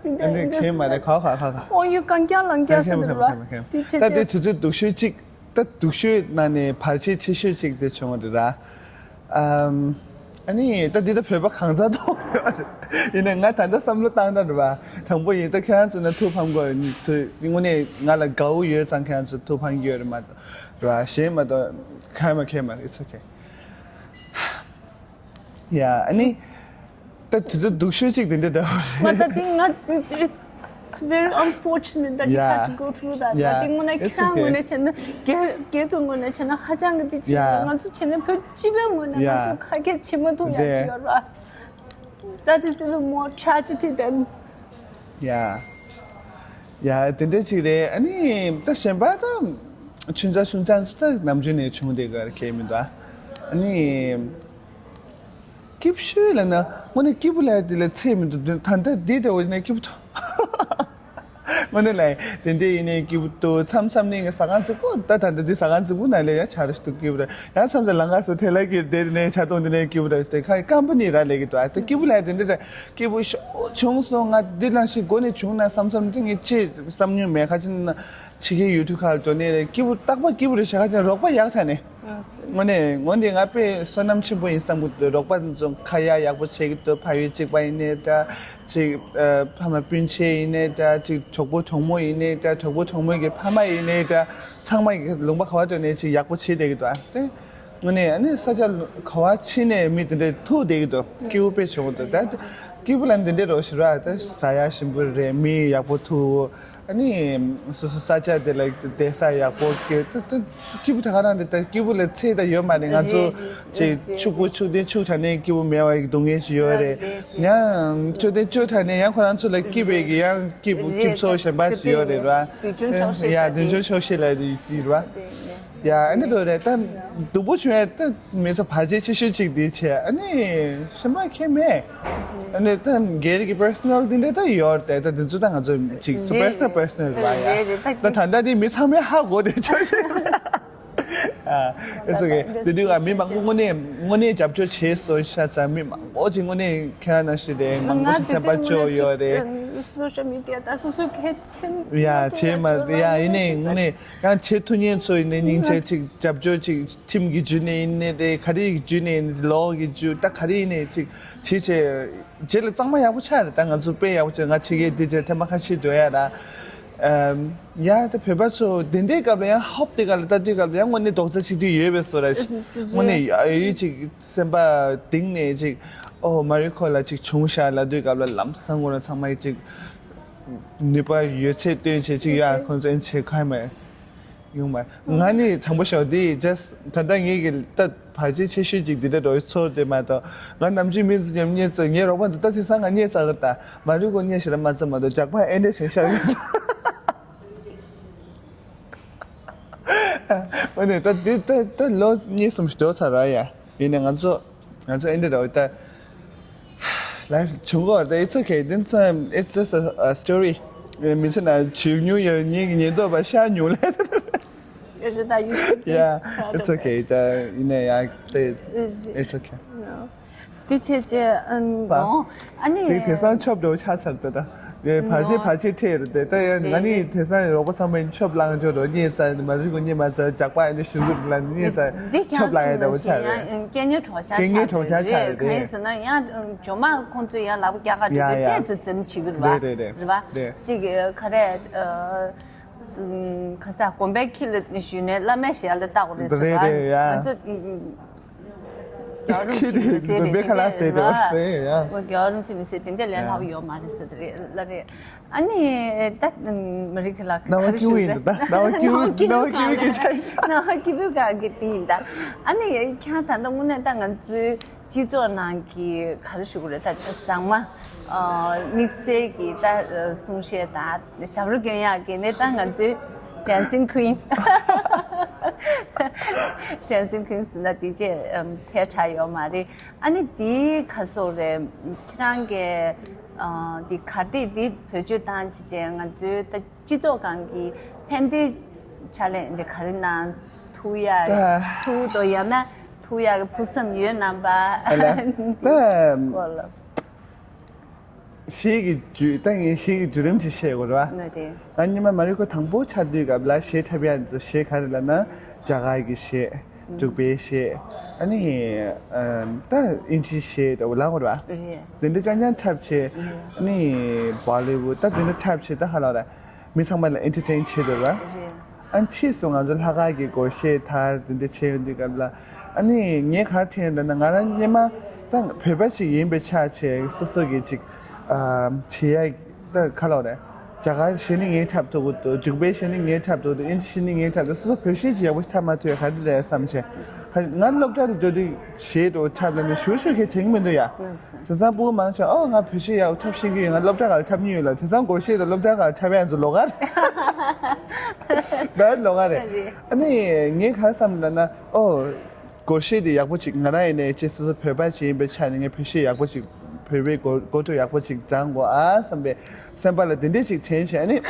ཡ། ཨེ་འདྲ་ཁྱེད་མ་རེད་ཁ་ཁ་ཁ་ཁ། ཨོ་ཡུ་གང་རྒྱ་ལང་རྒྱ་ཟེར་ཁེམ་ཁེམ་རེད་བ། ཁེམ་ཁེམ། དེ་ད་བྱེད་དེ་ཅེས། དུས་ཚོད་སྡུག་ཤོས་གཅིག་ད་སྡུག་ཤོས་ནང་ནས་བར་ཆད་ཆེ་ཤོས་གཅིག་དེ་བྱུང་བ་རེད་ར། ཨམ། ཨ་ནི་ད་འདི་ད་བོད་པ་གང་ཚ་ཐོག་ཡོད་རེད། ཡིན་ནའི་ང་ད་ལྟ་བསམ་བློ་བཏང་ན་རེད་བ། དང་པོ་ཡིན་ད་ཁྱེད་རང་ཚོ་ན་ཐུགས་ཕམ་དགོས་དུས་དངོས་གནས་ང་ལ་དགའ་བོ་ཡོད་ཙང་ཁྱེད་རང་ཚོ་ཐུགས་ཕམ་གྱི་ཡོད་རེད་མ་གཏོགས་རེད་བ། གཞན་མ་གཏོགས་ཁ་མ་ཁེ་མ་རེད། It's okay. ཡ་ཨ་ནི་ད་དུས་ཚོད་སྡུག་ཤོས་གཅིག་དེ་འདྲ་འདྲ་བོ་ང་རེད། ད་དེ་ང་དེ་དེ It's very unfortunate that you had to go through that. Yeah. ད་དེ་དངོས་གནས་ཁྱེད་རང་དངོས་གནས་བྱས་ན་རྒྱལ་རྒྱལ་པོའི་དངོས་གནས་བྱས་ན་ཧ་ཅང་གི་དེ་ཅིག་རེད། ང་ཚོ་བྱས་ན་བོད་སྤྱི་པའི་དངོས་གནས་ང་ཚོ་ཁ་སྐད་བྱེད་མ་ཐུབ་ཡ་ཅིག་ཡོད་ར། That is even more tragedy than. Yeah. ཡ་དེ་འདྲ་ཅིག་རེད། ཨ་ནི་ད་གཞན་པ་ད་ཆུང་ཙག་ཆུང་ཙག་ཚོ་ད་ནམ་རྒྱུན་ནས་བྱུང་བསྡད་གི་རེད། ཁྱད་མི་འདུག་ཨ་ནི་སྐྱིད་ཤོས་ལབ་ན་དངོས་གནས་སྐྱིད་པོ་ལབ་ཡ་དེ་ལ་ཚད་མི་འདུག་ད་ལྟ་འདི་འདྲ་བོ་ཡིན་ན་སྐྱིད་པོ་འདུག་དངོས་གནས་ལ་དེ་འདྲ་ཡིན་ནའི་སྐྱིད་པོ་འདུག་མཚམས་མཚམས་ནས་ཟ་ཁང་རྫིག་པོ་ད་ད་ལྟ་འདི་ཟ་ཁང་རྫིག་པོ་ནང་ལ་ཡ་ཆ་རེ་ཞིག་འདུག་སྐྱིད་པོ་རེད། ཡང་མཚམས་མཚམས་ལམ་ཁ་སོ་ཐལ་ལ་གི་དེ་ནས་ཆ་གཏོང་དེ་ནས་སྐྱིད་པོ་རེད། དེ་ཁ་ཀམ་པ་ནི་ར་ལས་གི་འདུག་ཨ་ད་སྐྱིད་པོ་ལབ་ཡ་དེ་འདྲ་རེད། སྐྱིད་པོ་ཤོ་བྱུང་སོང་། ང་འདི་ལ་ཞིག་མགོ་ནས་བྱུང་ན་བསམ་བསམ་དེ་ངས་ཅི་བསམ་མྱོང་མེད། ཁ་ཅིག་ན་ཕྱི་རྒྱལ་ཡུལ་གྲུ་ཁག་འགྲོ་ནས་རེད། སྐྱིད་པོ་རྟག་པར་སྐྱིད་པོ་རེད་ཤག་ཁ་ཅིག་ན་རོགས་པ་ཡག་ཆགས་ནས། དངོས་གནས་ངོ་འདི་ང་དཔེ་བསོད་ནམས་ཆེན་པོ་ཡིན་བསམ་གི་འདུག་རོགས་པ་ཚོ་ཁ་ཡ་ཡག་པོ་བྱེད་ཀྱི་འདུག་ཕ་ཡུལ་གཅིག་པ་ཡིན་ནའི་འདྲ་ཅིག་ཕ་མ་སྤུན་མཆེད་ཡིན་ནའི་འདྲ་ཅིག་གྲོགས་པོ་གྲོགས་མོ་ཡིན་ནའི་འདྲ་གྲོགས་པོ་གྲོགས་མོ་གི་ཕ་མ་ཡིན་ནའི་འདྲ་ཚང་མ་ཡི་ལུང་པ་ག་བ་འགྲོ་ནས་ཅིག་ཡག་པོ་བྱེད་བསྡད་ཀྱི་འདུག་ཨ་དེ། དངོས་གནས་ཨ་ནི་ས་ཆ་ག་བ་ཕྱིན་ནས་མི་དེ་འདྲས་ཐུག་བསྡད་ཀྱི་འདུག་སྐྱིད་པོ་དཔེ་བྱུང་འདུག་ད་སྐྱིད་པོ་ལ་འདི་འདྲས་རོགས་ཞུ་ར། ད་ཟ་ཡག་ཞིམ་པོ་རེད། མི་ཡག་པོ་ཐུག་ཨ་ནི་སོ་སོ་ས་ཆ་དེ་ལ་བསྡད་ས་ཡག་པོ་སྐྱིད་ད་ད་སྐྱིད་པོ་ད་ག་རང་རེད། ད་སྐྱིད་པོ་ལ་ཚད་ད་ཡོད་མ་རེད། ང་ཚོ་ཅིག་ཕྱུག་པོ་ཕྱུག་ལྡན་ཕྱུག་དྲགས་ནས་སྐྱིད་པོ་མེད་པ་ཡི་སྡུག་བསྔལ་ཞིག་ཡོད་རེད། ཡང་ཕྱུག་ལྡན་ཕྱུག་དྲགས་ནས་ཡང་ཁོ་རང་ཚོ་ལ་སྐྱིད་པའི་གི་ཡང་སྐྱིད་པོ་སྐྱིད་ཚོ་གཞན་པ་ཞིག་ཡོད་རེད་ར། དུས་རྒྱུན་ཆོག་ཤེས་ཡ་ས་དུས་རྒྱུན་ཆོག་ཤེས་ལ་དུས་ར། ཡ་ཨ་ནི་འགྲོ་རེད། ད་སྡུག་པོ་བྱུང་ཡ་ད་མི་ཚོ་བར་ཆད་ཆེ་ཤོས་གཅིག་དེ་བྱས། ཨ་ནི་གཞན་པ་ཁྱད་མེད། ཨ་ནི་ད་སྒེར་གྱི་པར་སོ་ནལ་དེ་འདྲ་ད་ཡོད་རེད། ད་དེ་ཚོ་ད་ང་ཚོ་ཅིག་རེད། པར་སོ་ནལ་པར་སོ་ནལ་རེད་བ་ཡ། རེད་རེད། ད་ད་ད་ལྟ་དེ་མི་ཚང་མས་ཧ་གོ་བསྡད་ཆོག་ཤེས། ཨ་ཨེ་ཙོ་གེ་དེ་དུས་ང་མི་མང་པོ་དངོས་གནས་དངོས་གནས་རྒྱབ་སྐྱོར་བྱས་སོང་ཤ་ཚ། མི་མང་པོ་ཅིག་དངོས་གནས་ཁྱེད་རང་ནང་བཞིན་རེད། མང་པོ་ཞིག་སེམས་པ་སྐྱོ་ཡོད་རེད། སོ་ཤལ་མི་ཌི་ཡ་ད་སོ་སོ་གལ་ཆེན་ཡ་བྱས་མ་ཡ་ཡིན་ནའི་དངོས་གནས། ཡང་བྱེད་ཐུབ་མཁན་ཚོ་ཡིན་ནའི་སྙིང་རྗེ་ཅིག་རྒྱབ་སྐྱོར་ཅིག་ཁྲིམས་ཀྱི་བརྒྱུད་ནས་ཡིན་ནའི་རེད། ག་རེ་ཡི་བརྒྱུད་ནས་ཡིན་ནའི་ལོ་གི་བརྒྱུད་ད་ག་རེ་ཡིན་ནའི་ཅིག་བྱེད་བྱེད་རྗེས་ལ་གཙང་མ་ཡག་པོ་ཆགས་རེད། ད་ང་ཚོ་དཔེ་ཡག་པོ་བྱས། ང་ཕྱི་རྒྱལ་འདི་བྱས་ཐེངས་མ་ཁ་ཤས་སྡོད་ཡ་ར། ཨམ། ཡ་ད་བོད་པ་ཚོ་དེ་འདྲའི་སྐབས་ལ་ཡང་ཧོབ་དེ་ག་ལ་ལྟ་དུས་སྐབས་ལ་ཡང་དངོས་གནས་རྡོག་རྩ་ཆིག་སྒྲིལ་ཡོད་པའི་བཟོ་འདྲ་ཞིག་དངོས་གནས་ཡ་ཡི་ཅིག་སེམས་པ་གཏིང་ནས་ཅིག་ཨོ་མ་རི་ཁོ་ལ་ཅིག་བྱུང་ཤག་ལབ་དུས་སྐབས་ལ་ལམ་སང་ངོ་ར་ཚང་མ་ཡི་ཅིག་ནུས་པ་ཡོད་ཚད་བཏོན་བྱས་ཅིག་ཡ་ཁོང་ཚོ་ཨེན་བྱེད་ཁ་མེད། ཡོང་མ། ང་ནི་དྲང་པོ་ཞོག་འདི་just ད་ལྟ་ངེད་ཀྱི་ད་བར་ཆད་ཆེ་ཤོས་ཅིག་འདི་འདྲ་འགྲོ་ཚོར་དེ་མ་གཏོགས། ང་ནམ་རྒྱུན་མི་ཚོ་མཉམ་གཉེན་ཚོ་ངའི་རོགས་པ་ཚོ་ད་དེང་སང་ང་གཉེན་ཚ་གི་ད་མ་རུ་གོ་གཉེན་ཞེ་ལ་མ་ཚ་མ་གཏོགས་ཇག་པ་ཨེ་འདྲ་བྱས་ཤག་ཡོད། འོ་ནས་ད་འདི་ད་ད་ལོ་གཉིས་གསུམ་ཞིག་འགྲོ་ཚར་ར་ཡ། ཡིན་ནས་ང་ཚོ་ང་ཚོ་ཨེ་འདྲ་ར་ད། Life བྱུང་གོ་ད། It's okay. Then it's, it's just a, a story. མི་ཚེ་ན་བྱུང་མྱོང་ཡོད་ཉིན་ཉིན་ཐོ་བ་ཤར་མྱོང་ལ། རེད་ད་ཡིན། Yeah, it's okay. ད་ཡིན་ནས་ཡ་ད་it's okay. དེ་ཆེ་ཆེ་ཨ་ནི་ཨ་ནི་དེ་དེང་སང་ཆོབ་འགྲོ་ཆགས་ཚར་ད་ད། བར་ཆད་བར་ཆད་ཁྲེལ་རེད་དེ་ད་ཡ་ང་ནི་དེང་སང་རོགས་པ་ཚང་མ་ཆོབ་ལངས་འཇོག་རོགས་གཉིས་ཙ་མ་རིག་གོ་གཉིས་མ་ཙ་ཇག་པ་ཨ་ནི་ཞུ་གི་ལ་གཉིས་ཙ་ཆོབ་ལངས་ཡ་འདྲ་བོ་ཆགས་རེད། སྐད་ཉན་གྲོགས་ཤ་སྐད་ཉན་གྲོགས་ཤ་ཆགས་རེད། གང་ཡིན་ཟེར་ན་ཡང་ཇོ་མ་ཁོང་ཚོས་ཡང་ལག་པ་རྒྱག་ག་འགྲོ་དུས་ཏོག་ཙམ་བྱེད་ཀྱི་རེད་བ། རེད་རེད་རེད། རེད་བ། རེད། གཅིག་ག་རེ་ཁ་ས་དགོན་པའི་ཁྱི་ལ་ཞུས་ནས་བླ་མའི་ཞལ་ལ་བལྟ་དགོས་རེད་ཟེར་བ། རེད་རེད་ཡ། ང་ཚོ་རྒྱལ་བ་རིན་པོ་ཆེ་མི་ཟེར་དེ་འདྲ་ལས་སླ་བ་ཡོད་མ་རེད་ཟེར་དེ་རེད་ལ་རེད། ཨ་ནི་ད་མ་རིག་ལ་སྣང་བ་སྐྱིད་པོ་ཡིན་ད། སྣང་བ་སྐྱིད་པོ་སྣང་བ་སྐྱིད་པོ་སྐད་ཆ་ཡིན། སྣང་བ་སྐྱིད་པོ་ག་གི་དེ་ཡིན་ད། ཨ་ནི་ཁྱེད་ད་ལྟ་དངོས་གནས་ད་ང་ཚོའི་སྤྱི་ཚོགས་ནང་གི་ག་རེ་ཞུ་དགོས་རེད་ད། མཛངས་མ་དམིགས་བསལ་གྱི་ད་གསུང་བཤད་དང་ཞབས་བྲོ་སྐྱོན་ཡག་གི་ནི་ད་ང་ཚོའི་Dancing Queen། Dancing Queen ཟེར་ན་དེ་ཅེས་ཐལ་ཆགས་ཡོད་མ་རེད། ཨ་ནི་དེ་ག་སོགས་རེད། ཁྱེད་རང་གི་འདི་ག་དེ་འདི་བེད་སྤྱོད་བཏང་བྱས་བྱས་ང་ཚོའི་ད་སྤྱི་ཚོགས་སྒང་གི་ཕན་བདེ་ཕྱག་ལས་འདི་ག་རེ་གནང་ཐུབ་ཡ་ཐུབ་དོ་ཡང་ན་ཐུབ་ཡ་གི་ཕུགས་བསམ་ཡོད་ནམ་པ། ད་གཞས་ཀྱི་བརྒྱུད་ད་ངས་གཞས་ཀྱི་བརྒྱུད་རིམ་ཅིག་བཤད་དགོས་རེད་བ། ང་རེད། ང་སྔོན་མ་མ་རི་ཁོ་དང་པོ་ཆགས་དུས་སྐབས་ལ་གཞས་འཁྲབ་ཡ་ཚོ་གཞས་ག་རེ་ལབ་ན་རྒྱ་གར་གྱི་གཞས། འབྲུག་པའི་གཞས། ཨ་ནི་ད་ཨིན་ཇིའི་གཞས་འདྲ་བོ་ལབ་དགོས་རེད་བ། རེད། དེ་འདྲ་རྐྱང་རྐྱང་འཁྲབ་བྱས། ཨ་ནི་Bollywood ད་དེ་འདྲ་འཁྲབ་བྱས་ད་ཧ་ལ་ར་མི་ཚང་མ་ལ་entertain་བྱེད་འདོད་རེད་བ། རེད། ཨ་ཕྱིས་སུ་ང་ཚོ་ལྷག་དཀར་གྱི་སྒོར་གཞས་དར་དེ་འདྲ་བྱས་ཡོང་དུས་སྐབས་ལ། ཨ་ནི་ངས་ག་རེ་དྲན་ཡོད་ལབ་ན་ང་རང་སྔོན་མ་ད་བོད་པ་ཞིག་ཡིན་པའི་ཆ་བྱས་སོ་སོ་གི་ཅིག་བྱེད་ཡ། ད་ག་ལབ་རེད། རྒྱ་གར་གཞས་ནི་ངས་འཁྲབ་ཐུབ་ཀྱི་འདུག་འབྲུག་པའི་གཞས་ནི་ངས་འཁྲབ་ཐུབ་འདུག་ཨིན་ཇི་གཞས་ནི་ངས་འཁྲབ་འདུག་སོ་སོ་བོད་གཞས་ཅིག་ཡག་པོ་འཁྲབ་མ་ཐུབ་ཡ་ག་རེ་རེད་བསམ་བྱས། ང་སློབ་གྲྭ་དུ་འགྲོ་དུས་གཞས་འདྲ་བོ་འཁྲབ་ལབ་ནས་ཞུ་ཞུ་མཁན་དྲན་གྱི་མི་འདུག་ཡ། དེང་སང་སྤུ་གུ་མང་ཆེ་ཨོ་ང་བོད་གཞས་ཡག་པོ་འཁྲབ་ཤེས་ཀྱི་ཡོད། ང་སློབ་གྲྭ་སྒང་འཁྲབ་མྱོང་ཡོད་ལ། དེང་སང་སྒོར་གཞས་དང་སློབ་གྲྭ་སྒང་འཁྲབ་ཡ་ཚོ་ལོགས་ཀ་རེད། ད་ལོགས་ཀ་རེད། ཨ་ནི་ངས་ག་རེ་བསམ་ལབ་ན་ཨོ། སྒོར་གཞས་དེ་ཡག་པོ་ཅིག་ང་རང་ཡིན་ནའི་ཅིག་སོ་སོ་བོད་པ་ཅིག་ཡིན་པའི་ཆ་ནས་ངས་བོད་གཞས་ཡག་པོ་ཅིག་བོད་པའི་སྒོར་སྒོར་བྲོ་ཡག་པོ་ཅིག་སྦྱང་དགོས་ཨ་བསམ་པའི་སེམས་པ་ལ་དེ་འདྲས་ཅིག་དྲན་བྱས་ཨ་ནི་འབད་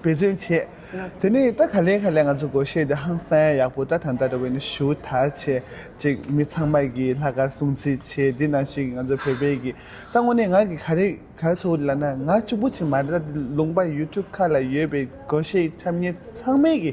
བརྩོན་བྱས། དེ་ནས་ད་ག་ལེ་ག་ལེ་ང་ཚོ་སྒོར་གཞས་དེ་ཧང་སང་ཡག་པོ་ད་ད་ལྟ་འདྲ་བོ་ནས་ཞུ་དར་བྱས་ཅིག་མི་ཚང་མ་གིས་ལྷག་དཀར་སྲུང་བརྩི་བྱས། འདི་ནང་བཞིན་ང་ཚོ་བོད་པའི་གི་ད་དངོས་གནས་ང་གི་ག་རེ་ག་རེ་ཚོར་ལབ་ན་ང་གཅིག་པུ་ཅིག་མ་རེད། ད་ལུང་པ་ཡུལ་གྲུ་ཁག་ལ་ཡོད་པའི་སྒོར་གཞས་འཁྲབ་མཁན་ཚང་མས་གི་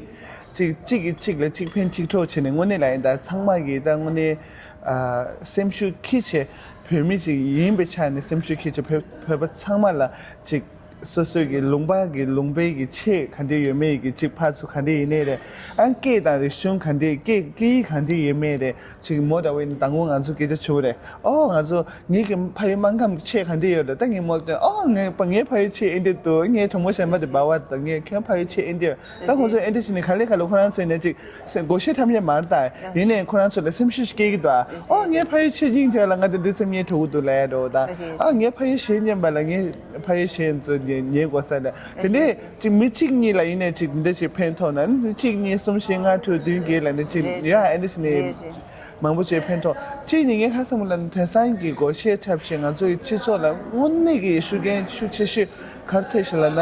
གཅིག་གཅིག་གིས་གཅིག་ལ་གཅིག་ཕན་གཅིག་གྲོགས་བྱས་ནས་དངོས་གནས་ལ་ཡིན་ད་ཚང་མ་གིས་ད་དངོས་གནས་ཨ་སེམས་ཤུགས་འཁྱེར་བྱས་བོད་མི་ཅིག་ཡིན་པའི་ཆ་ནས་སེམས་ཤུགས་འཁྱེར་བྱས་བོད་བོད་པ་ཚང་མ་ལ་གཅིག་སོ་སོའི་གི་ལུང་པ་གི་ལུང་པའི་གི་ཆས་ག་འདྲས་ཡོད་མེད་གི་གཅིག་ཕར་ཚུར་ག་འདྲས་ཡིན་ནའི་རེད། ཨ་སྐད་དང་རིག་གཞུང་ག་འདྲས་སྐད་སྐད་ཡིག་ག་འདྲས་ཡོད་མེད་རེད། ཅིག་མོ་འདྲ་བོ་ཡིན་ན་དང་པོ་ང་ཚོ་སྐད་ཆ་བྱུང་རེད། ཨོ་ང་ཚོ་ངེད་ཀྱི་ཕ་ཡུལ་སྨར་ཁམས་ཀྱི་ཆས་ག་འདྲས་ཡོད་རེད། ད་ངས་མོ་ལ་བསྟན། ཨོ་ངའི་ཕ་ངའི་ཕ་ཡུལ་ཆས་ཨེ་འདྲས་འདུག་ངའི་གྲོགས་མོ་གཞན་པ་དེ་འབའ་བ་དང་ངའི་ཁྱོད་ཕ་ཡུལ་ཆས་ཨེ་འདྲས་ཡོད། ད་ཁོང་ཚོས་ཨེ་འདྲས་བྱས་ནས་ག་ལེ་ག་ལེ་ཁོ་རང་ཚོས་ནས་ཅིག་སེ་སྒོར་གཞས་འཁྲབ་མཁན་མ་རེད་ད། ཡིན་ནའི་ཁོ་རང་ཚོ་ལ་སེམས་ཤུགས་སྐྱེ་གི་འདུག་ཨ། ཨོ་ངའི་ཕ་ཡུལ་ཆས་སྙིང་རྗེ་ལ་ང་དེ་འདྲས་ཚེམ་ཉེ་གྲོགས་འདུག་ལབ་ཡ་འགྲོ་ད། ཨ་ངའི་ཕ་ཡུལ་གཞས་སྙན་པ་ལ་ངའི་ཕ་ཡུལ་གཞས་ཚོ་ཉན་ཉན་དགོས་ས་ལ་དེ་འདྲས་ཅིག་མི་གཅིག་གཉིས་ལ་ཡིན་ནའི་ཅིག་འདི་འདྲ་ཅིག་ཕན་ཐོགས་ན་གཅིག་གཉིས་གསུམ་བཞི་ལྔ་དྲུག་བདུན་བརྒྱད་ལ་ནི་ཅིག་རེད། ཡ་ཨེ་འདི་ཞིག་ནི་རེད་རེད། མང་པོ་ཅིག་ཕན་ཐོགས། གཅིག་ནི་ངས་ཁ་སང་མོ་ལ་ནི་དེང་སང་གི་སྒོར་གཞས་འཁྲབ་བྱས་ང་ཚོ་ཡི་སྤྱི་ཚོགས་ལ་དངོས་གནས་ཀྱི་ཤུགས་རྐྱེན་ཤུགས་ཆེ་ཤོས་གར་ཐེ་ཤི་ལ་ན་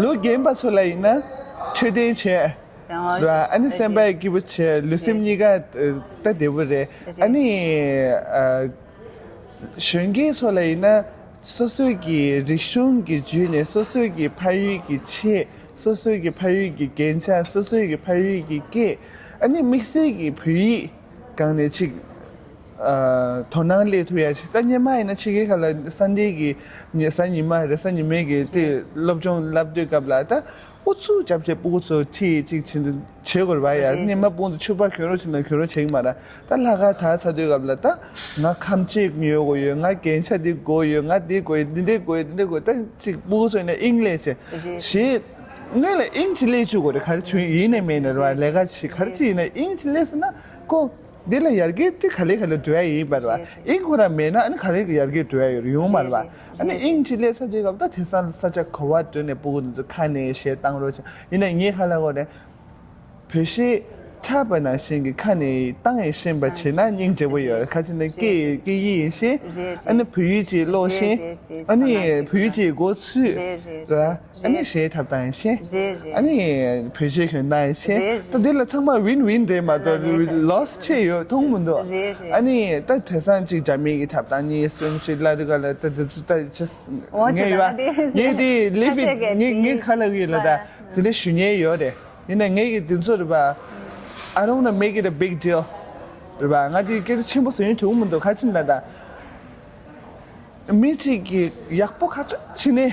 ལོ་རྒན་པ་ཚོ་ལ་ཡིན་ན་འཕྲོད་བསྟེན་བྱས་ར་ཨ་ནི་སེམས་པ་སྐྱིད་པོ་བྱས་ལུས་སེམས་གཉིས་ཀ་ད་བདེ་པོ་རེད། ཨ་ནི། གཞོན་སྐྱེས་ཚོ་ལ་ཡིན་ན་སོ་སོའི་གི་རིག་གཞུང་གི་བརྒྱུད་ནས་སོ་སོའི་གི་ཕ་ཡུལ་གྱི་ཆས་སོ་སོའི་གི་ཕ་ཡུལ་གྱི་རྒྱན་ཆ་སོ་སོའི་གི་ཕ་ཡུལ་གྱི་སྐད་ཨ་ནི་དམིགས་བསལ་གྱི་བོད་ཡིག་སྒང་ནས་ཅིག་ཨ་དོ་སྣང་སླེབས་ཐུབ་ཡ་ཅིག་ད་སྔོན་མ་ཡིན་ན་ཕྱི་རྒྱལ་ཁག་ལ་སན་ཌེ་གི་ཉི་གཟའ་ཉི་མ་རེས་གཟའ་ཉི་མའི་གི་དེ་སློབ་སྦྱོང་བསླབ་དུས་སྐབས་ལ་ད། ཨུ་ཚུགས་རྒྱབ་བྱས་སྤུ་གུ་ཚོ་ཁྲིད་ཅིག་བྱེད་འདུག་བྱེད་དགོས་རེད་བ་ཡ། རེད། སྔོན་མ་སྤུ་གུ་ཚོ་ཕྱུ་པ་གྱོན་རོགས་བྱེད་ན་གྱོན་རོགས་བྱེད་ཀྱི་མ་རེད། ད་ལྷག་དཀར་དར་ཚར་དུས་སྐབས་ལ་ད་ང་ཁམས་ཆས་ཉོ་དགོས་ཡོད། ང་རྒྱན་ཆ་འདི་དགོས་ཡོད། ང་འདི་དགོས་ཡོད། འདི་འདྲས་དགོས་ཡོད། འདི་འདྲས་དགོས་ཡོད། ད་ཅིག་སྤུ་གུ་ཚོ་ཡིན་ན་དབྱིངས་ལས་བྱས་རེད། ཞེས་ སྔོན་ལ་དབྱིངས་ཅིག་སླེབས་བཅུག་དགོས་རེད། ག་རེ་བྱུང་ཡིན་ནའི་མིན་ནའི་རེད་བ། ལས་ཀ་བྱེད་ག་རེ་བྱེད་ཡིན་ན་དབྱིངས་ཅིག་སླེབས་སོང་ན་ཁོ་འདི་ལ་ཡར་རྒྱས་དེ་ག་ལེ་ག་ལེ་འགྲོ་ཡ་ཡིན་པ་རེད་བ། དབྱིངས་ཁོ་རང་མེད་ན་ཨ་ནི་ག་ལེ་ཡར་རྒྱས་འགྲོ་ཡ་ཡོད་ཡོང་མ་རེད་བ། ཨ་ནི་དབྱིངས་ཅིག་སླེབས་ཚར་དུས་སྐབས་ད་དེང་སང་ས་ཆ་ག་བ་འགྲོ་ནས་སྤུ་གུ་འདི་ཚོ་ཁ་ནས་གཞས་བཏང་རོགས་བྱ་ཡིན་ན་ངས་ག་ལ་གོ་རེད། བོད་གཞས་འཁྲབ་པ་ནང་བཞིན་གྱི་ཁ་ནས་བཏང་ཡིན་ཤེས་པ་བྱས་ན་སྙིང་རྗེ་པོ་ཡོད། ཁ་ཅིག་ནས་སྐད་སྐད་ཡིག་ཡིན་ཤེས། རེད། ཨ་ནི་བོད་ཡིག་ཅིག་ཀློག་ཤེས། རེད། རེད། ཨ་ནི་བོད་ཡིག་ཅིག་མགོ་ཚོས། རེད། རེད། ཨ་ནི་གཞས་འཁྲབ་སྟངས་ཡིན་ཤེས། རེད། རེད། ཨ་ནི་བོད་གཞས་གྱོན་སྟངས་ཡིན་ཤེས། རེད། རེད། ད་འདི་ལ་ཚང་མ་ཝིན་ཝིན་རེད་མ་གཏོགས་རེད། རེད། ལོ་སི་ཆེ་ཡོད་མཐོང་མི་འདུག། རེད། རེད། ཨ་ནི་ད་དེང་སང་ཅིག་རྒྱ་མི་གི་འཁྲབ་སྟངས་གཉིས་གསུམ་ཞིག་ལ་དུ་ག་ལ་ད་དེ་ཚོ་ད་ཅི་འོ་ངས་ཡོད་ད་ངས་དེ་ལིབ་ཁ་ཤས་ཀྱིས་ངས་ངས་ག་ལ་གི་ལ་ད་དེ་འདྲ་ཞུ་ཉེན་ཡོད་རེད། ཡིན་ན་ངས་ཀྱི་དེ་ཚོ་རེད་པ། I don't wanna make it a big deal. རེད་པ། ང་དེ་སྐད་ཆ་ཆེན་པོ་བཟོ་ཡོང་བྱུང་མི་འདུག། ག་ཅི་ལ་ད། མི་གཅིག་གིས་ཡག་པོ་ག་ཚོད་བྱས་ནས།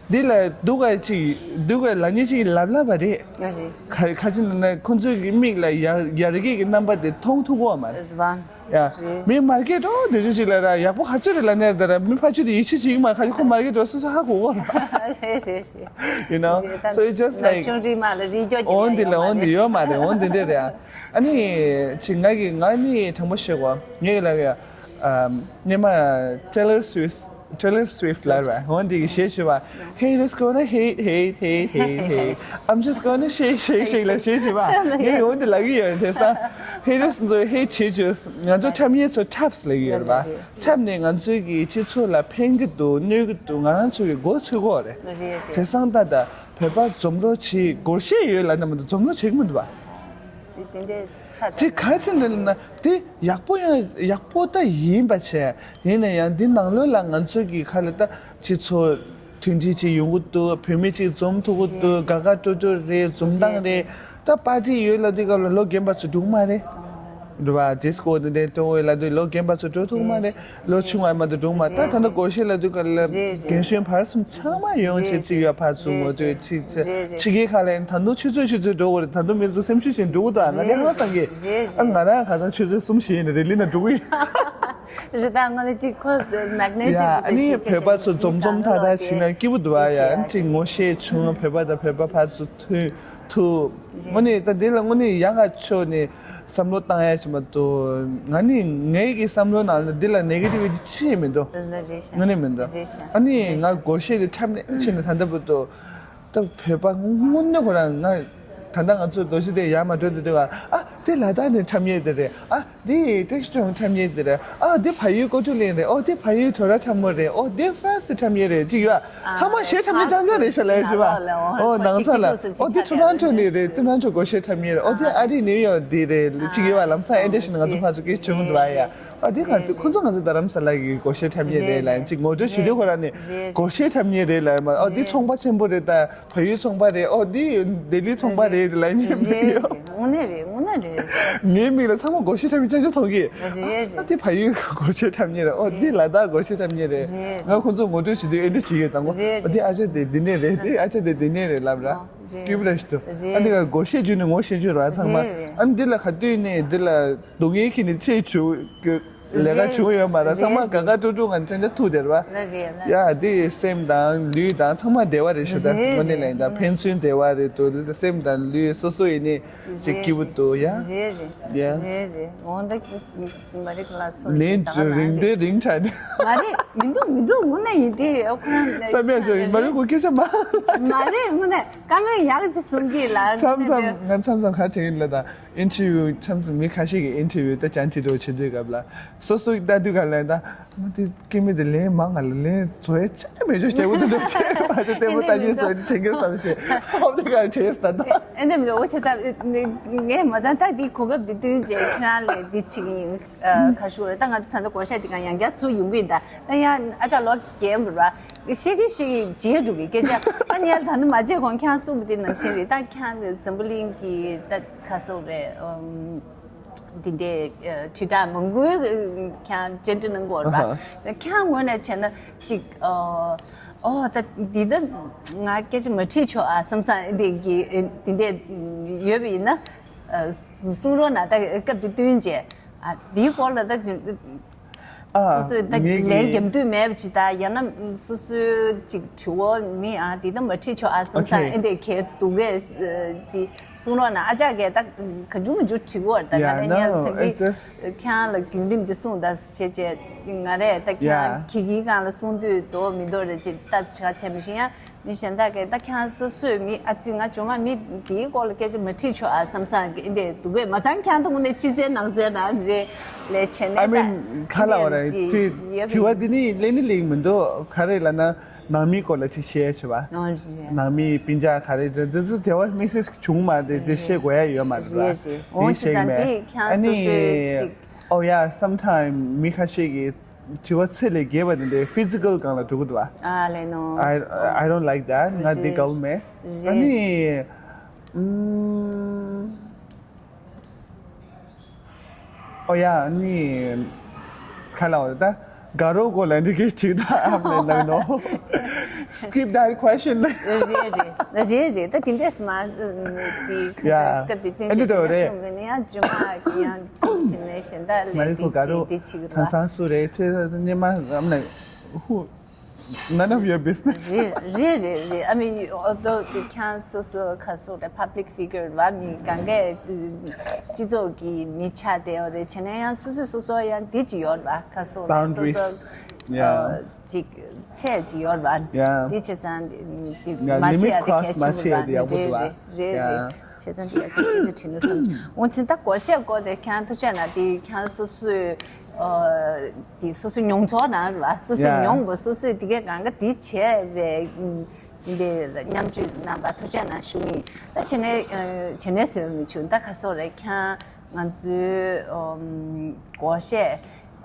འདི་ལ་སྡུག་ག་ཅིག་སྡུག་ག་ལབ་མཁན་ཅིག་ལབ་ལབ་པ་རེད། ཨ་རེད། ག་ག་ཅི་ལབ་ན་ཁོང་ཚོའི་གི་མིག་ལ་ཡར་ཡར་རྒྱས་ཀྱི་རྣམ་པ་དེ་མཐོང་ཐུབ་ཀྱི་ཡོད་མ་རེད། རེད་པ། ཡ། རེད། མི་མར་སྐད་འགྲོ་དེ་ཚོ་ཅིག་ལ་ར་ཡག་པོ་ག་ཚོད་རེད་ལབ་ནས་ད་ར་མི་ཕར་ཕྱོགས་དེ་ཡིད་ཆེས་བྱེད་ཀྱི་མ་རེད། ཁ་ཅིག་ཁོ་མར་སྐད་འགྲོ་སོ་སོ་ཧ་གོ་གི་ཡོད་རེད་པ། རེད་རེད་རེད། You know? རེད་ད། So it's just like ཆུང་འདྲིས་མ་ལ་རིག་སྐྱོ་རྒྱག་འོན་ཡ་འདི་ལ་ཡོད་འོན་མ་འདི་རེད། ཡོད་མ་རེད། འོན་འདི་འདྲ་རེད་ཨ། ཨ་ནི་ཅིག་ང་གི་ང་ནི་དྲང་པོ་བཤད་གོ། ངས་ལབ་ཡ། ཨམ། སྔོན་མ་Taylor Swift Taylor Swift ལབ་ར་འོན་འདི་གི་གཞས་ཞུ་བ། Haters gonna hate hate hate hate hate. I'm just gonna shake shake shake ལ་གཞས་ཞུ་བ། ངས་འོན་འདི་ལབ་ཀྱི་ཡོད། དེང་སང་Haters ཚོ་hate བྱེད་བྱེད། ང་ཚོ་འཁྲབ་མཁན་ཚོ་འཁྲབ་ལབ་ཀྱི་ཡོད་རེད་པ། འཁྲབ་ནས་ང་ཚོའི་གི་སྤྱི་ཚོགས་ལ་ཕན་གྱི་འདུག་གནོད་ཀྱི་འདུག་ང་རང་ཚོ་གི་མགོ་ཚོས་ཀྱི་ཡོད་རེད། རེད་རེད། དེང་སང་ད་ད་བོད་པ་འཛོམས་རོགས་བྱེད། སྒོར་གཞས་ཡོད་ལབ་ན་མ་གཏོགས་འཛོམས་རོགས་བྱེད་ཀྱི་མི་འདུག་པ། དེ་དེ་འདྲའི་ཆ་ཅིག་ག་ཅི་འདྲ་ལབ་ན་དེ་ཡག་པོ་ཡང་ཡག་པོ་ད་ཡིན་པ་བྱས། ཡིན་ན་ཡང་འདི་ནང་ལོགས་ལ་ང་ཚོ་གི་ཁ་ལ་ད་སྤྱི་ཚོགས་མཐུན་སྒྲིལ་ཅིག་ཡོང་གི་འདུག། བོད་མི་ཅིག་འཛོམས་ཐུབ་ཀྱི་འདུག། དགའ་དགའ་སྤྲོ་སྤྲོ་རེད། འཛོམས་སྟངས་རེད། ད་པར་ཊི་ཡོད་ལབ་དུས་སྐབས་ལ་ལོ་རྒན་པ་ཚོ་འགྲོ་གི་མ་རེད། འགྲོ་བ་ཌི་སི་ཀོ་དེ་འདྲའི་གཏོང་འོས་ལབ་དུས་ལོ་རྒན་པ་ཚོ་འགྲོ་ཐུབ་ཀྱི་མ་རེད། ལོ་ཆུང་བ་མ་གཏོགས་འགྲོ་གི་མ། ད་ད་ལྟ་སྒོར་གཞས་ལབ་དུས་སྐབས་ལ་རྒན་གཞོན་བར་གསུམ་ཚང་མ་ཡོང་བྱེད་ཅིག་ཡོད། ཕར་ཚུར་ངོ་སྤྲོད་ཅིག་བྱེད། ཕྱི་རྒྱལ་ཁག་ལ་ཡིན་ད་དུང་ཆུ་ཚོད་ཆུ་ཚོད་འགྲོ་དགོས་རེད། ད་དུང་མི་ཚོ་སེམས་ཤུགས་ཤིག་འགྲོ་གི་འདུག་ཨ། ང་དེ་ཧང་སང་གི། ཨ་ང་རང་ཁ་སང་ཆུ་ཚོད་གསུམ་བཞི་ཡིན་ན་རི་ལི་ན་འགྲོ་གི་ཡིན། རི་དྭགས་ངོ་ལ་ཅིག་ཁོ་མེག་ནེ་ཡ་ཊིག་ཨ་ནི་བོད་པ་ཚོ་འཛོམས་འཛོམས་ཐག་ཐག་བྱས་ན་སྐྱིད་པོ་འདུག་ཨ། ཡ་ཨ་ནི་ཅིག་ངོ་ཤེས་བྱུང་བོད་པ་དང་བོད་པ་ཕར་ཚུར་མཐུན་ཐུག། དངོས་གནས་ད་འདི་ལ་དངོས་གནས་ཡག་ག་ཕྱོགས་ནས་བསམ་བློ་བཏང་ཡ་ཞིག་མ་གཏོགས་ང་ནི་ངའི་གི་བསམ་བློ་ནང་ལ་འདི་ལ་ནེ་གེ་ཊི་ཝི་ཊི་ཅི་ཡང་མི་འདུག། དངོས་གནས་མི་འདུག། ཨ་ནི་ང་སྒོར་གཞས་དེ་འཁྲབ་ནས་ཕྱིན་ནས་ད་ལྟ་བར་དུ། ད་བོད་པ་དངོས་གནས་ཁོ་རང་ང་ད་ལྟ་ང་ཚོ་རྡོ་རྗེ་གདན་ཡར་མར་འགྲོ་དུས་དུས་ཨ་དེ་ལ་དྭགས་ནས་འཁྲབ་མཁན་དེ་རེད། ཨ་དེ་ཏེ་ཤི་ཊོང་འཁྲབ་མཁན་དེ་རེད། ཨ་དེ་ཕ་ཡུལ་ཀོ་ཊུ་ལེན་རེད། ཨོ་དེ་ཕ་ཡུལ་ཊོ་རོ་འཁྲབ་མཁན་རེད། ཨོ་དེ་ཧྥ་རན་སི་འཁྲབ་མཁན་རེད། ཅིག་ཡོད་ཨ། ཚང་མ་གཞས་འཁྲབ་མཁན་རྐྱང་རྐྱང་རེད་ཤག་ལབ་ཞུ་བ། ཨོ་ནང་ཚ་ལ་ཨོ་དེ་ཊོ་རོན་ཊོ་ནས་རེད། ཊོ་རོན་ཊོ་སྒོར་གཞས་འཁྲབ་མཁན་རེད། ཨོ་དེ་ཨ་རི་ནིའུ་ཡོག་དེ་རེད། ཅིག་ཡོད་ཨ། ལམ་སང་ཨེ་འདྲ་ཞིག་ནས་ང་ཚོ་ཕར་ཚུར་སྐད་བྱུང་འདུག་ཨ། ཡ་ཨ་དེ་ང་ཁོ་ཚོ་ང་ཚོ་རྡ་རམ་ས་ལ་གི་སྒོར་གཞས་འཁྲབ་མཁན་རེད་ལབ་ཅིག་ངོ་སྤྲོད་ཞུ་དུས་ཁོ་རང་ནས་སྒོར་གཞས་འཁྲབ་མཁན་རེད་ལབ་མ། ཨོ་དེ་ཚོང་པ་ཆེན་པོ་རེད་ད། བལ་ཡུལ་ཚོང་པ་རེད། ཨོ་འདི་ལྡི་ལི་ཚོང་པ་རེད་ལབ་མཁན་མི་ཡོད། དངོས་གནས་རེད། དངོས་གནས་རེད། ངའི་མིག་ལ་ཚང་མ་སྒོར་གཞས་འཁྲབ་མཁན་རྐྱང་རྐྱང་མཐོང་གི། རེད་རེད། ཨ་འདི་བལ་ཡུལ་སྒོར་གཞས་འཁྲབ་མཁན་རེད། ཨོ་འདི་ལ་དྭགས་སྒོར་གཞས་འཁྲབ་མཁན་རེད། རེད། ང་ཁོང་ཚོ་ངོ་སྤྲོད་བྱེད་དུས་ཨེ་འདྲ་བྱེད་ཀྱི་ཡོད་དང་པོ། རེད་ཨོ་འདི་རེད། ཨ་ཅག་དེ་འདི་ནས་རེད། འདི་ཨ་ཅག་དེ་འདི་ནས་རེད་ལབ་ར། ཨོ་རེད། སྐྱིད་པོ་ར་ཞིག་འདུག། རེད། ཨ་འདི་ག་སྒོར་གཞས་བརྒྱུད་ནས་ངོ་ཤེས་རྒྱུ་ར་ཚང་མ། རེད་རེད། ཨ་འདི་ལ་ག་དུས་ནས་འདི་ལ་སྡུག་བསྔལ་ཁྱེར་ནས་ཆེ་བྱུང་གི། ལས་ཀ་བྱུང་ཡོད་མ་རེད། ཚང་མ་དགའ་དགའ་སྤྲོ་སྤྲོ་ང་ཅང་ཅང་ཐུག་བསྡད་རེད་པ། ལ་རེད་ལ། ཡ་དེ་སེམས་དང་ལུས་དང་ཚང་མ་བདེ་བ་རེད་ཞུ་ད། རེད་དངོས་གནས་ལ་ཡིན་ད། རེད། ཕན་ཚུན་བདེ་བ་རེད་འདུག། སེམས་དང་ལུས་སོ་སོ་ཡིན་ནི་ཅིག་སྐྱིད་པོ་འདུག་ཡ། རེད་རེད། ཡ། རེད་རེད། འོ་ད་མ་རེད་ལ་སོ་ལན་རིང་དེ་རིང་དྲགས་ནི། མ་རེད། མི་འདུག་མི་འདུག་དངོས་གནས་ཡིན་དེ་ཨོ་ཁོ་རང་བསམ་ཡ་ཞོ་ཡིན་མ་རེད། ཁོ་སྐད་ཆ་མ། མ་རེད། དངོས་གནས་བཀའ་མོལ་ཡག་ཅིག་གསུང་གི་ལ། མཚམས་མཚམས་ང་མཚམས་མཚམས་ག་དྲན་ཡིན་ལ་ད། ཨིན་ཊར་བིའུ་མཚམས་མཚམས་མི་ཁ་ཤས་ཀྱིས་ཨིན་ཊར་བིའུ་ད་བྱང་ཁྲིད་འགྲོ་བྱེད་དུས་སྐབས་ལ་སོ་སོ་ལྟ་དུས་ག་ལ་ད་མ་དེ་སྐྱེ་མི་དེ་ལན་མང་ང་ལ་ལན་བཟོ་ཡ་ཆ་མེད་ཆོག་བྱེད་དགོས་འདུག་ཅེས་མ་ཆ་ལྟད་མོ་ལྟ་ཉིན་སོ་དྲན་གྱི་བསམ་ཤེས་ཧོབ་དེ་ག་བྱས་ད་ད། ཨེ་འདྲ་མི་འདུག་འོ་ཆ་ད་ངས་མ་ཚང་ད་དེ་གོ་སྐབས་དེ་བསྟུན་བྱས་ཁྱེད་རང་ལས་འདི་བྱེད་ཀྱི་ཡིན། ཁ་ཤུ་རེད། ད་ང་ཚོ་ད་ལྟ་གོ་ཤ་དེ་ག་ཡང་བསྐྱར་ཚུར་ཡོང་གི་ཡིན། ད་ད་ཡང་ཨ་ཅག་ལོ་རྒན་པ་ར། ཤེས་ཀྱི་ཤེས་ཀྱི་བརྗེད་འགྲོ་གི་སྐད་ཆ། ཨ་ནི་ཡར་ད་ནི་མ་བརྗེད་གོང་ཁྱང་གསུངས་པ་དེ་ནང་བཞིན་རེད། ད་ཁྱང་འཛམ་བུ་གླིང་གི་ད་ག་སོག་རེད། ཨམ། དེ་འདྲའི་ཨ་དྲིལ་བསྒྲགས་མང་པོའི་ཁྱང་བཅར་འདྲི་གནང་གི་ཡོད་རེད་པ། ཨ་ཧ། ད་ཁྱང་ངོས་ནས་བྱས་ན་ཅིག་ཨ་ཨོ་ད་འདི་ད་ང་སྐད་ཆ་མ་དྲིས་ཆོག་ཨ་བསམ་བསམ་དེ་གི་དེ་འདྲའི་ཡོད་པ་ཡིན་ན་ཨ་གསུང་རོགས་གནང་། ད་སྐབས་དེ་བསྟུན་བྱས། ཨ་འདིའི་སྐོར་ལ་ད། ཨ། སོ་སོས་ད་ངེད་ཀྱི་ལན་རྒྱབ་འདོད་མེད་པ་ཅིག་དང་། ཡང་ན་སོ་སོའི་ཅིག་དྲི་བ་མི་ཨ་འདི་ད་མ་དྲིས་ཆོག་ཨ་བསམ་བསམ། Okay. ཨེ་འདི་གས་སྡུག་གས་འདི་གསུང་རོགས་གནང་། ཨ་ཅག་གས་ད་ག་འཇུ་མ་འཇུ་དྲི་གོ་ར། ད་ང་Yeah, རེ་ཉལ་no, ད་it's just གི་ཁྱང་ལ་རྒྱུན་རིམ་འདི་གསུང་ད་བྱས་བྱས། ང་རེ་ད་ཁྱང Yeah. ཁྱི་ཁྱི་གང་ལ་གསུང་འདོད་དོ་མི་འདོད་རེ་ཅིག་ལྟ་ཆ་བྱས་མི་ཤེས་ཡ། མི་གཞན་དག་གིས་ད་ཁྱང་སོ་སོས་མི་ཨ་ཙི་ང་ཇོ་མ་མི་དེའི་སྐོར་ལ་སྐད་ཆ་མ་དྲིས་ཆོག་ཨ་བསམ་བསམ་གི་འདི་འདུག་གས། མ་ཚང་ཁྱང་ཐུང་ནས་ཕྱི་གསལ་ནང་གསལ་ན་རེད་ལས་བྱས་ནས། I mean ག་ལ་བ་རེད་དེ་དྲི་བ་འདི་ནི་ལེན་ནི་ལེན་མི་འདུག་ག་རེ་ལབ་ན་ནང་མིའི་སྐོར་ལ་ཅིག་བཤད་བྱས་པ། ནང་མིའི་སྤུན་ཀྱག་ག་རེ་དེ་ཚོ་འབྲེལ་བ་དམིགས་བསལ་བྱུང་མ་རེད། དེ་བཤད་དགོས་ཡ་ཡོད་མ་རེད་པ། རེད་རེད། དེ་འོ་ཅི་བཤད་ད་མེད། འདི་ཁྱང་ཨ་སོ་སོས་ནི་ཅིག Oh yeah, sometimes མི་ཁ་ཤས་ཀྱིས་དྲི་བ་ཚད་ལས་བརྒལ་བ་དེ་འདྲའི་physical སྒང་ལ་འགྲོ་གི་འདུག་བ། ཨ་ལས་ནོ། I I don't like that. ང་འདི་དགའ་བོ་མེད། རེད། ཨ་ནི། ཨམ། Oh yeah, ཨ་ནི། ག་ལ་བ་ད། དགའ་རོགས་སྐོར་ལ་འདི་གས་ཅིག་ད་ཨམ་ལས་ནང་ནོ། Skip that question. རེད་རེད་རེད་རེད། ད་དེ་འདྲས་མ་དེ་ཁ་Yeah. སང་སྐབས་དེ་བསྟན་ཨ་འདི་བྱེད་འདྲ་རེད། གསུང་གི་ནི་ཡང་ཇོ་མ་གི་ཡང་ཅིག་ཞིག་ནས་གཞན་དག་མ་ལས་རིག་ཁུ་དེ་དགའ་ཅིག་རོགས། དེ་ཅིག་རེད་དེང་པ། སང་སུ་རེད་ཚེ་ཉི་མ་ཨམ་ལས་who none of your business. རེད་རེད་རེད་རེད། I mean you- although དེ་ཁྱང་སོ་སོ་ཁ་སོ་རེད། Public figure བ་མི་གང་གས་སྤྱི་ཚོགས་ཀྱི་མི་ཆགས་བསྡད་ཡོད་རེད། བྱས་ན་ཡང་སོ་སོས་སོ་སོ་ཡང་དེ་ཅིག་ཡོད་རེད་པ། ཁ་སོ་རེད་སོ་Boundaries. སོ་Yeah. ཅིག་ཚད་ཅིག་ཡོད་རེད་པ། Yeah. དེ་བྱས་ཙང་དེ་Yeah, མ་limit བྱས་ཡ་དེ་cross གལ་ཆེན་པོ་མ་བྱས་ཡ་རེད་དེ་ཡག་པོ་འདུག་པ། རེད་རེད་རེད། Yeah. བྱས་ཙང་དེ་ཡ་ཁྱེད་ཀྱི་དྲི་ནོ་བསམ། འོན་ཀྱང་ད་སྒོར་གཞས་སྐོར་དེ་ཁྱང་ཐུགས་ཆེ་ན་དེ་ཁྱང་སོ་སོའི་ཨ་དེ་སོ་སོའི་མྱོང་ཚོར་ནང་རེད་པ། སོ་སོའི Yeah. མྱོང་བ་སོ་སོས་དེ་གས་གང་ག་དེ་བྱས་པའི་ཨུམ་འདི་མཉམ་སྤྱོད་རྣམ་པ་ཐུགས་ཆེ་ན་ཞུ་ཡིན། ད་བྱས་ནས་ཨ་བྱས་ནས་ཟེར་བ་མི་བྱུང་། ད་ཁ་སོ་རེད། ཁྱང་ང་ཚོའི་ཨམ་སྒོར་གཞས་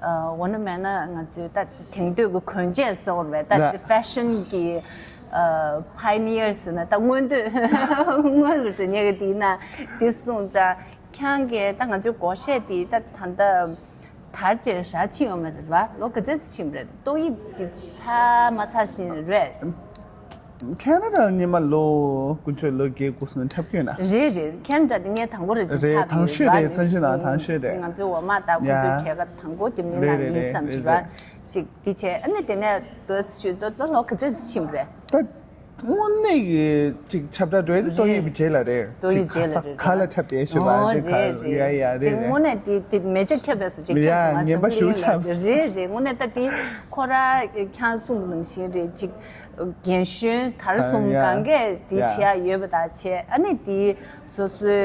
ཨ་འོ་ན་མེད་ན་ང་ཚོའི་ད་དེང་དུས་ཀྱི་གོན་ཆས་གསོལ་བའི་ད Yeah. ཕེ་ཤན་གྱི་ཨ་pioneers ཟེར་ན་ད་སྔོན་དུས་སྔོན་ལ་འགྲོ་མཁན་གྱི་དེ་ཡིན་ན་དེ་སོང་ཙང་ཁྱང་གིས་ད་ང་ཚོའི་སྒོར་གཞས་དེ་ད་ད་ལྟ་དར་ཅིག་རག་ཕྱིན་ཡོད་མ་རེད་པ། ལོ་ག་ཚོད་ཕྱིན་པ་རེད། ཏོག་དབྱིབས་དེ་ཚར་མ་ཚར་བཞིན་རེད། ཁེ་ན་ཌ་ཉི་མ་ལོ་ཀུན་སྤྱོད་ལོ་བརྒྱད་དགུ་སོང་འཁྲབ་ཀྱི་ཡོད་ན། རེད་རེད། ཁེ་ན་ཌ་དེ་ངས་དང་པོ་རེད་ཅེས་རེད། ཆགས་དང་ཤོས་རེད། བསམ་ཤེས་ནང་དང་ཤོས་རེད། ང་ཚོའི་འོག་མ་དང་ཁོང་ཚོའི་Yeah. གྲས་ཀ་དང་པོ་རྒྱབ་གཉེར་རེད་གནང་རེད་མིན་རེད་བསམ་རེད་གྱི་རེད། ར་ཅིག་དེ་བྱས་ཨ་ནི་དེ་ནས་ཏོག་ཙམ་ཞུ་ཏོ་ཏོ་ལོ་ག་ཚོད་ཕྱིན་པ་རེད། ད་དངོས་གནས་ཀྱི་ཅིག་ཁྱབ་བསྒྲགས་འགྲོ་ཡ་དེ་ཏོག་དབྱིབས་རྗེས་ལ་རེད། ཏོག་དབྱིབས་ཅིག་རྗེས་ལ་རེད། ག་ས་ག་ལ་འཁྲབ་བསྡད་ཤེས་པ་ཨོ་དེ་ག་རེད་རེད། ཡ་ཡ་དེ་རེད་དངོས་གནས་དེ་དེ་མེ་ལྕེ་ཁྱབ་པས་སུ་ཅིག་ཡ་ཁྱབ་སོང་ང་ངན་པ་ཚོ་ཞུ་ཀུན་ལ་ཆགས་རེད་རེད། དངོས་གནས་ད་དེ་ཁོ་ར་ཁྱང་གསུངས་པ་ནང་བཞིན་རེད། ཅིག་རྒན་གཞོན་དར་གསུམ་ཡ་གང་གས་དེ་ཡ་བྱེད་ཡ་ཡོད་པ་དང་བྱས། ཨ་ནི་དེ་སོ་སོའི་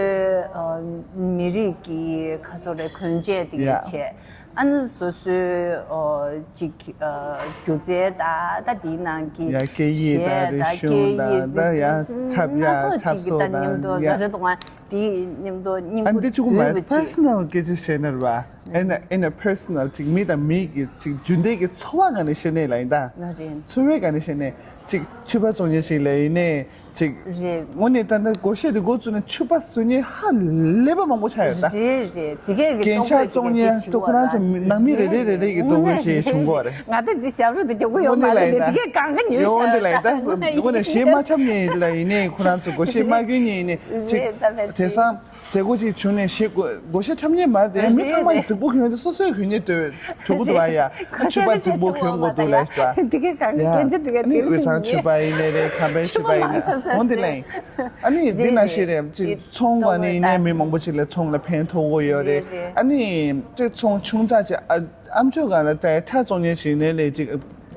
ཨ་མི་རིགས་ཀྱི་ག་སོ་རེད་གོན་ཆས་དེ་གས་ཡ་བྱས། ཨ་ནི་སོ་སོའི་ཨོ་ཅིག་ཨ་སྒྱུ་རྩལ་དང་ད་དེའི་ནང་གི་ཡ་སྐད་ཡིག་དང་གཞས་རིག་གཞུང་དང་ད་ཡ་འཁྲབ་ཡ་སྣ་ཚོགས་འཁྲབ་ཅིག་གི་སོགས་ད་མཉམ་དུ་དང་ཡ་ད་རེད་དུང་ཨ་དེའི་མཉམ་དུ་སྙིང་ཨ་པོ་འདི་ཆུ་གུ་མ་འདུས་པ་ཅིག personal སྐད་ཆ་བཤད་ན་རེད་པ། in a, in a personal ཅིག་མི་དང་མི་གི་ཅིག་རྒྱུན་ལྡན་གྱི་འཚོ་བ་ངང་ནས་བཤད་ནས་ལ་ཡིན་ད། ན་རེད། འཚོ་བའི་སྒང་ནས་བཤད་ནས་ཅིག་ཕྱུ་པ་བཙོང་མཁན་ཞིག་ལ་ཡིན་ནས་ཅིག་རེད། དངོས་གནས་ད་ལྟ་སྒོར་གཞས་དེ་འགོ་བཙུགས་ནས་ཕྱུ་པ་བཟོ་མཁན་ཧ་ལས་པ་མང་པོ་ཆགས་ཡོད་ད། རེད་རེད། དེ་གས་ཀྱི་རྒན་ཆགས་བཙོང་མཁན་ཏོ་ཁོ་རང་ཚོ་ནང་མི་རེ་རེ་རེ་རེ་གི་ཏོ་གོས་ཆེ་བྱུང་གོ་རེད། ང་ད་འདི་ཞབས་བྲོ་དེ་རྒྱག་གི་ཡོད་མ་རེད་དེ་དེ་གས་གང་ག་ཉོས་ཡོང་འདི་ལ་ཡིན་ད། དངོས་གནས་གཞས་མ་འཁྲབ་མཁན་ལ་ཡིན་ནས་ཁོ་རང་ཚོ་སྒོར་གཞས་མ་སྐྱོན་མཁན་ཡིན་ནས་ཅིག་རེད་ད་ཕེབས་དེང་སང་མཛད་སྒོ་ཅིག་བྱུང་ནས་ཞེས་སྒོ་སྒོར་གཞས་འཁྲབ་མཁན་མ་རེད་དེ། མི་ཚང་མ་རྫིག་པོ་གྱོན་དེ་སོ་སོའི་གྱོན་ནས་སྡོད་གྲོགས་པོ་འདུག་བ་ཡ། ཕྱུ་པ་རྫིག་པོ་གྱོན་དགོས་འདུག་ལབ་ཤི་བ། དེ་གས་གང་ག་ཡ་སྐད་ཆ་དེ་གས་ཨ་ནི་དེ་དབུས་གཙང་ཕྱུ་པ་ཡིན་ནའི་རེད། ཁམས་པའི་ཕྱུ་པ་ཡིན་ནའི་འོ་འདི་ལ་ཡིན། ཨ་ནི་འདི་ན་ཤི་རེད་ཅིག་ཚོང་བ་ནི་ཡིན་ནའི་མི་མང་པོ་ཅིག་ལ་ཚོང་ལ་ཕན་ཐོགས་ཀྱི་ཡོད་རེད། ཨ་ནི་ཅིག་ཚོང་ཆུང་ཙག་ཅིག་ཨ་ཨམ་ཅོག་སྒང་ལ་ཏྲ་ཁྲ་བཙོང་མཁན་ཞིག་ནས་ལས་ཅིག་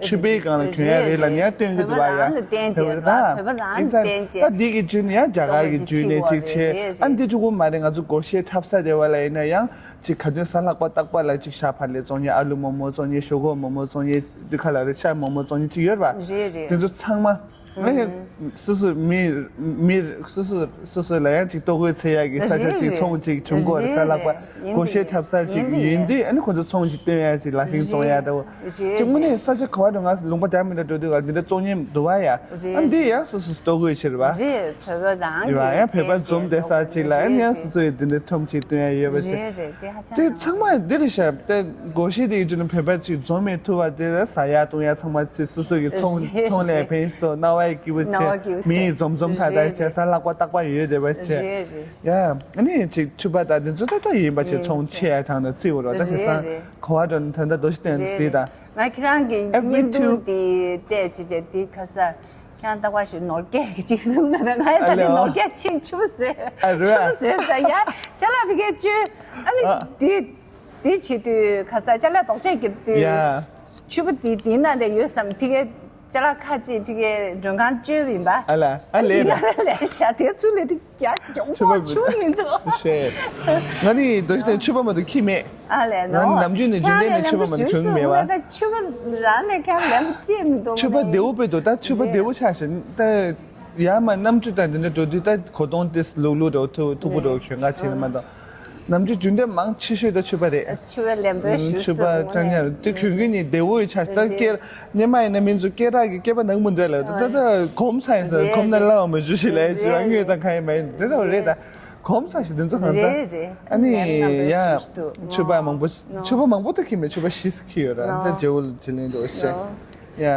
ཕྱུ་པའི་སྒང་ལ་གྱོན་ཡ་རེད་ལབ་ནས་སྟོན་གྱི་འདུག་བ་ཡ། བོད་པ་རང་ལ་བརྟེན་བྱས་རེད་བ། བོད་པ་རང་ལ་བརྟེན་བྱས། ད་འདི་གི་བརྒྱུད་ནས་ཡང་རྒྱ་གར་གྱི་བརྒྱུད་ནས་ཅིག་བྱས། ཨ་འདི་ཆུ་གུ་མ་རེད། ང་ཚོ་སྒོར་གཞས་འཁྲབ་ས་དེ་བ་ལ་ཡིན་ན་ཡང་ཅིག་ག་དུས་གཟའ་ལྷག་པ་རྟག་པར་ལ་ཅིག་ཤ་བག་ལེབ་བཙོང་མཁན། ཨ་ལུ་མོག་མོག་བཙོང་མཁན། ཞོག་ཁོག་མོག་མོག་བཙོང་མཁན། འདི་ག་ལ་རེད། ཤ་མོག་མོག་བཙོང་མཁན་ཅིག་ཡོད་རེད་བ། རེད་རེད། དེ་ཚོ་ཚང་མ། ང་ཡང་སོ་སོ་མི་མི་སོ་སོ་སོ་སོ་ལ་ཡང་ཅིག་ལྟོ་གོས་འཚོལ་ཡག་གི་ས་ཆ་ཅིག་ཚོང་ཅིག་བྱུང་གོ་རེད། གཟའ་ལྷག་པ་སྒོར་གཞས་འཁྲབ་ས་ཅིག་ཡིན་དུས་ཨ་ནི་ཁོ་ཚོ་ཚོང་ཅིག་སྟོན་ཡག་ཅིག་ལ་ཕིང་བཙོང་ཡག་འདྲ་བོ་ཅིག་དངོས་གནས་ས་ཆ་ག་བ་འགྲོ། ང་ལུང་པ་འདྲ་མི་འདྲ་འགྲོ་དུས་ང་འདི་འདྲ་བཙོང་མཁན་འདུག་བ་ཡ། ཨ་འདི་ཡང་སོ་སོ་ལྟོ་གོས་ཕྱིར་བ། རེད། བོད་པ་རང་གི་ཡ་ཡང་བོད་པ་འཛོམས་བསྡད་ས་ཅིག་ལ་ཨ་ནི་ཡང་སོ་སོ་ཡི་འདི་འདྲ་ཁྲོམ་ཅིག་སྟོན་ཡག་ཡོད་པ་ཅིག་རེད་རེད། དེ་ཧ་ཅང་དེ་ཚང་མ་འདི་རེད་ཤག་དེ་སྒོར་གཞས་དེ་ཡི་དུས་ནི་བོད་པ་ཅིག་འཛོམས་མེད་ཐུབ་པ་དེ་ཟ་ཡག་བཏུང་ཡག་ཚང་མ་ཅིག་སོ་སོ་གི་ཚོང་ཚོང་ལས་ཕན་ཐོགས་གནང་བ། ཨའི་སྐྱིད་པོ་ནོར་བ་སྐྱིད་པོ་བྱས། མི་ཡི་འཛོམས་འཛོམས་ཐག་ཐག་བྱས་ས་ལྷག་པ་རྟག་པ་ཡོད་བསྡད་པ་བྱས། རེད་རེད། ཡ། ཨ་ནི་ཅིག་ཕྱུ་པ་དང་དེ་ཚོ་ད་ལྟ་ཡིན་པ་བྱས་ཚོང་ཆེ་ཡ་དང་ད་རྩིས་འོ་རོགས་ད་བྱས་ས་རེད་རེད། གོ་བ་འགྲོ་ནི་ད་ལྟ་རྡོ་རྗེ་གདན་རེད་གཟིགས་རེད། དང་། ང་ཁྱེད་རང་གི་Every བརྙན་ཐུང་two དེ་བལྟས་ཅི་བྱས་དེ་ཁ་ས་ཁྱེད་རང་ལྟ་བ་ཞིག་ནོར་སྐད་ཀྱི་ཅིག་གསུངས་ན་ད་ང་ཡ་ད་ཨ་ལེ་ནི་ཨོ། ནོར་སྐད་ཕྱིན་ཕྱུ་པ་བཟོས། ཨ་རེད། ཕྱུ་པ་བཟོས་ས་ཡ་ཅ་ལག་ཕ་གིར་བཅོལ། ཨ་ནི་ཨ། དེ་དེ་བྱེད་དུས་ཁ་ས་ཅ་ལག་རྡོག་ཅག་རྒྱབ་དུས། ཡ། ཕྱུ་པ་དེ་དེ་ན་དེ་ཡོད་བསམ་ཕ་གིར། ཅ་ལག་ཁ་ཅིག་ཕ་གིར་མགྲོན་ཁང་བཅོལ་བ་ཡིན་པ། ཨ་ལ་ཨ་ལས་ལ། ལས་ཤ་དེ་ཚུར་ལས་དེ་རྒྱ་གྱོང་ཕྱུ་པ་པོ་ཕྱུ་མི་འདུག་ཤེས། ང་ནི་རྡོ་རྗེ་གདན་ཕྱུ་པ་མ་གཏོགས་ཁྱི་མེད། ཨ་ལས་ང་ནི་ནོ། ནམ་རྒྱུན་ནས་རྒྱུན་ལྡན་ནས་ཕྱུ་པ་མ་གཏོགས་གྱོན་གི་མེད་པ། ཕྱུ་པ་རང་ལས་ཀྱང་ལན་པོ་ཅི་མི་འདུག་ཕྱུ་པ་བདེ་བོ་དཔེ་འདུག་ད་ཕྱུ་པ་བདེ་བོ་ཆགས་ཤིང་ད། ཡར་མར་གནམ་གྲུ་དང་དེ་འདྲ་འགྲོ་དུས་ད་གོ་དོང་ཏིས་ལུག་ལུག་འདྲ་བོ་ཐུག་ཐུག་པོ་འདྲ་བོ་གྱོན་ག་བྱས་ནས་མ་གཏོགས། ནམ་རྒྱུན་རྒྱུན་ལྡན་མང་ཆེ་ཤོས་ད་ཕྱུ་པ་རེད། ཕྱུ་པའི་ལན་པོའི་ཞུ། ཕྱུ་པ་ཅང་ཉར་དེ་གྱོན་གྱོན་ནི་བདེ་བོ་ཡི་ཆ་ད་སྐད་སྙེ་མ་ཡིན་ན་མིན་ཚོ་སྐད་གྲགས་ཀྱི་སྐད་པ་ནང་མི་འདྲ་ལ་ད་ད་གོམ་ཚ་ཡིན་ས་གོམ་ན་སླ་བ་མ་བྱུང་ཞིག་ལས་ཅི་བ་དངོས་དང་གང་ཡིན་མ་ཡིན་དེ་ད་རེད་ད་གོམ་ཚ་ཞིག་དེ་ཚོ་གང་ཚ། རེད་རེད། ཨ་ནི་ཡ་ཕྱུ་པ་མང་པོ་ཕྱུ་པ་མང་པོ་ད་གྱོན་མེད་ཕྱུ་པ་ཞིག་གྱོན་ཡོད་ར་ད་རྗེ་བོ་ལ་ཇི་ལིང་འདུག་ཤེས། ཡ།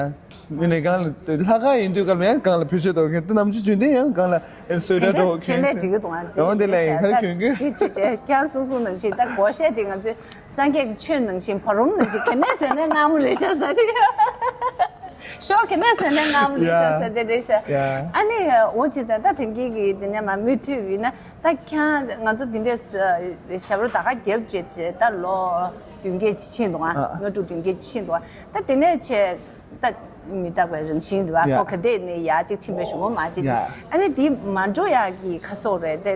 ཡིན་ནའི་གང་ལ་ལྷག་དཀར་ཡིན་དུས་སྐབས་ལ་ཡང་གང་ལ་བེད་སྤྱོད་གཏོང་མཁན་དེ་ནམ་རྒྱུན་རྒྱུན་ལྡན་ཡང་གང་ལ་ཨེ་སུ་ཝེ་ཊར་འདྲ་བོ་གྱོན་མཁན་ཞིག་ཡོང་དེ་ལ་ཡིན་ཁར་གྱོན་གྱོན། དེ་ཅི་བྱས་ཀྱང་གསུང་གསུང་ནང་བཞིན་ད་སྒོར་གཞས་དེ་ང་ཚོའི་སངས་རྒྱས་ཀྱི་ཆོས་ནང་བཞིན་བར་རུམ་ནང་བཞིན་ག་ནས་ཟེར་ནས་སྔ་མོ་རེད་ཤག་ཟེར་དེ་ཤོག་ག་ནས་ཟེར་ནས་སྔ་མོ་རེད་ཤག་ཟེར་དེ་རེད་ཤག་ཨ་ནི་འོ་ཅི་ད་ད་དེང་གི་གི་དེ་ནས་མ་མུ་མཐུད་ཡིན་ན། ད་ཁྱེད་ང་ཚོ་འདི་འདྲའི་ཞབས་བྲོ་ད་ག་རྒྱབ་བྱས་བྱས་ད་ལོ་བདུན་བརྒྱད་ཅིག་ཕྱིན་འདུག་ཨ། ལྔ་དྲུག་བདུན་བརྒྱད་ཅིག་ཕྱིན་འདུག་ཨ། ད་དེ་ནས་བྱས་ད་མི་རྟག་པའི་རང་བཞིན་རེད་བ། ཁོ་ག་དེ་ནས་ཡར་ཅིག་ཕྱིན་པའི་གཞུག་མ་ཅིག་ཨ་ནི་འདི་མ་འགྲོ་ཡག་གི་ཁ་སོག་རེད་དེ།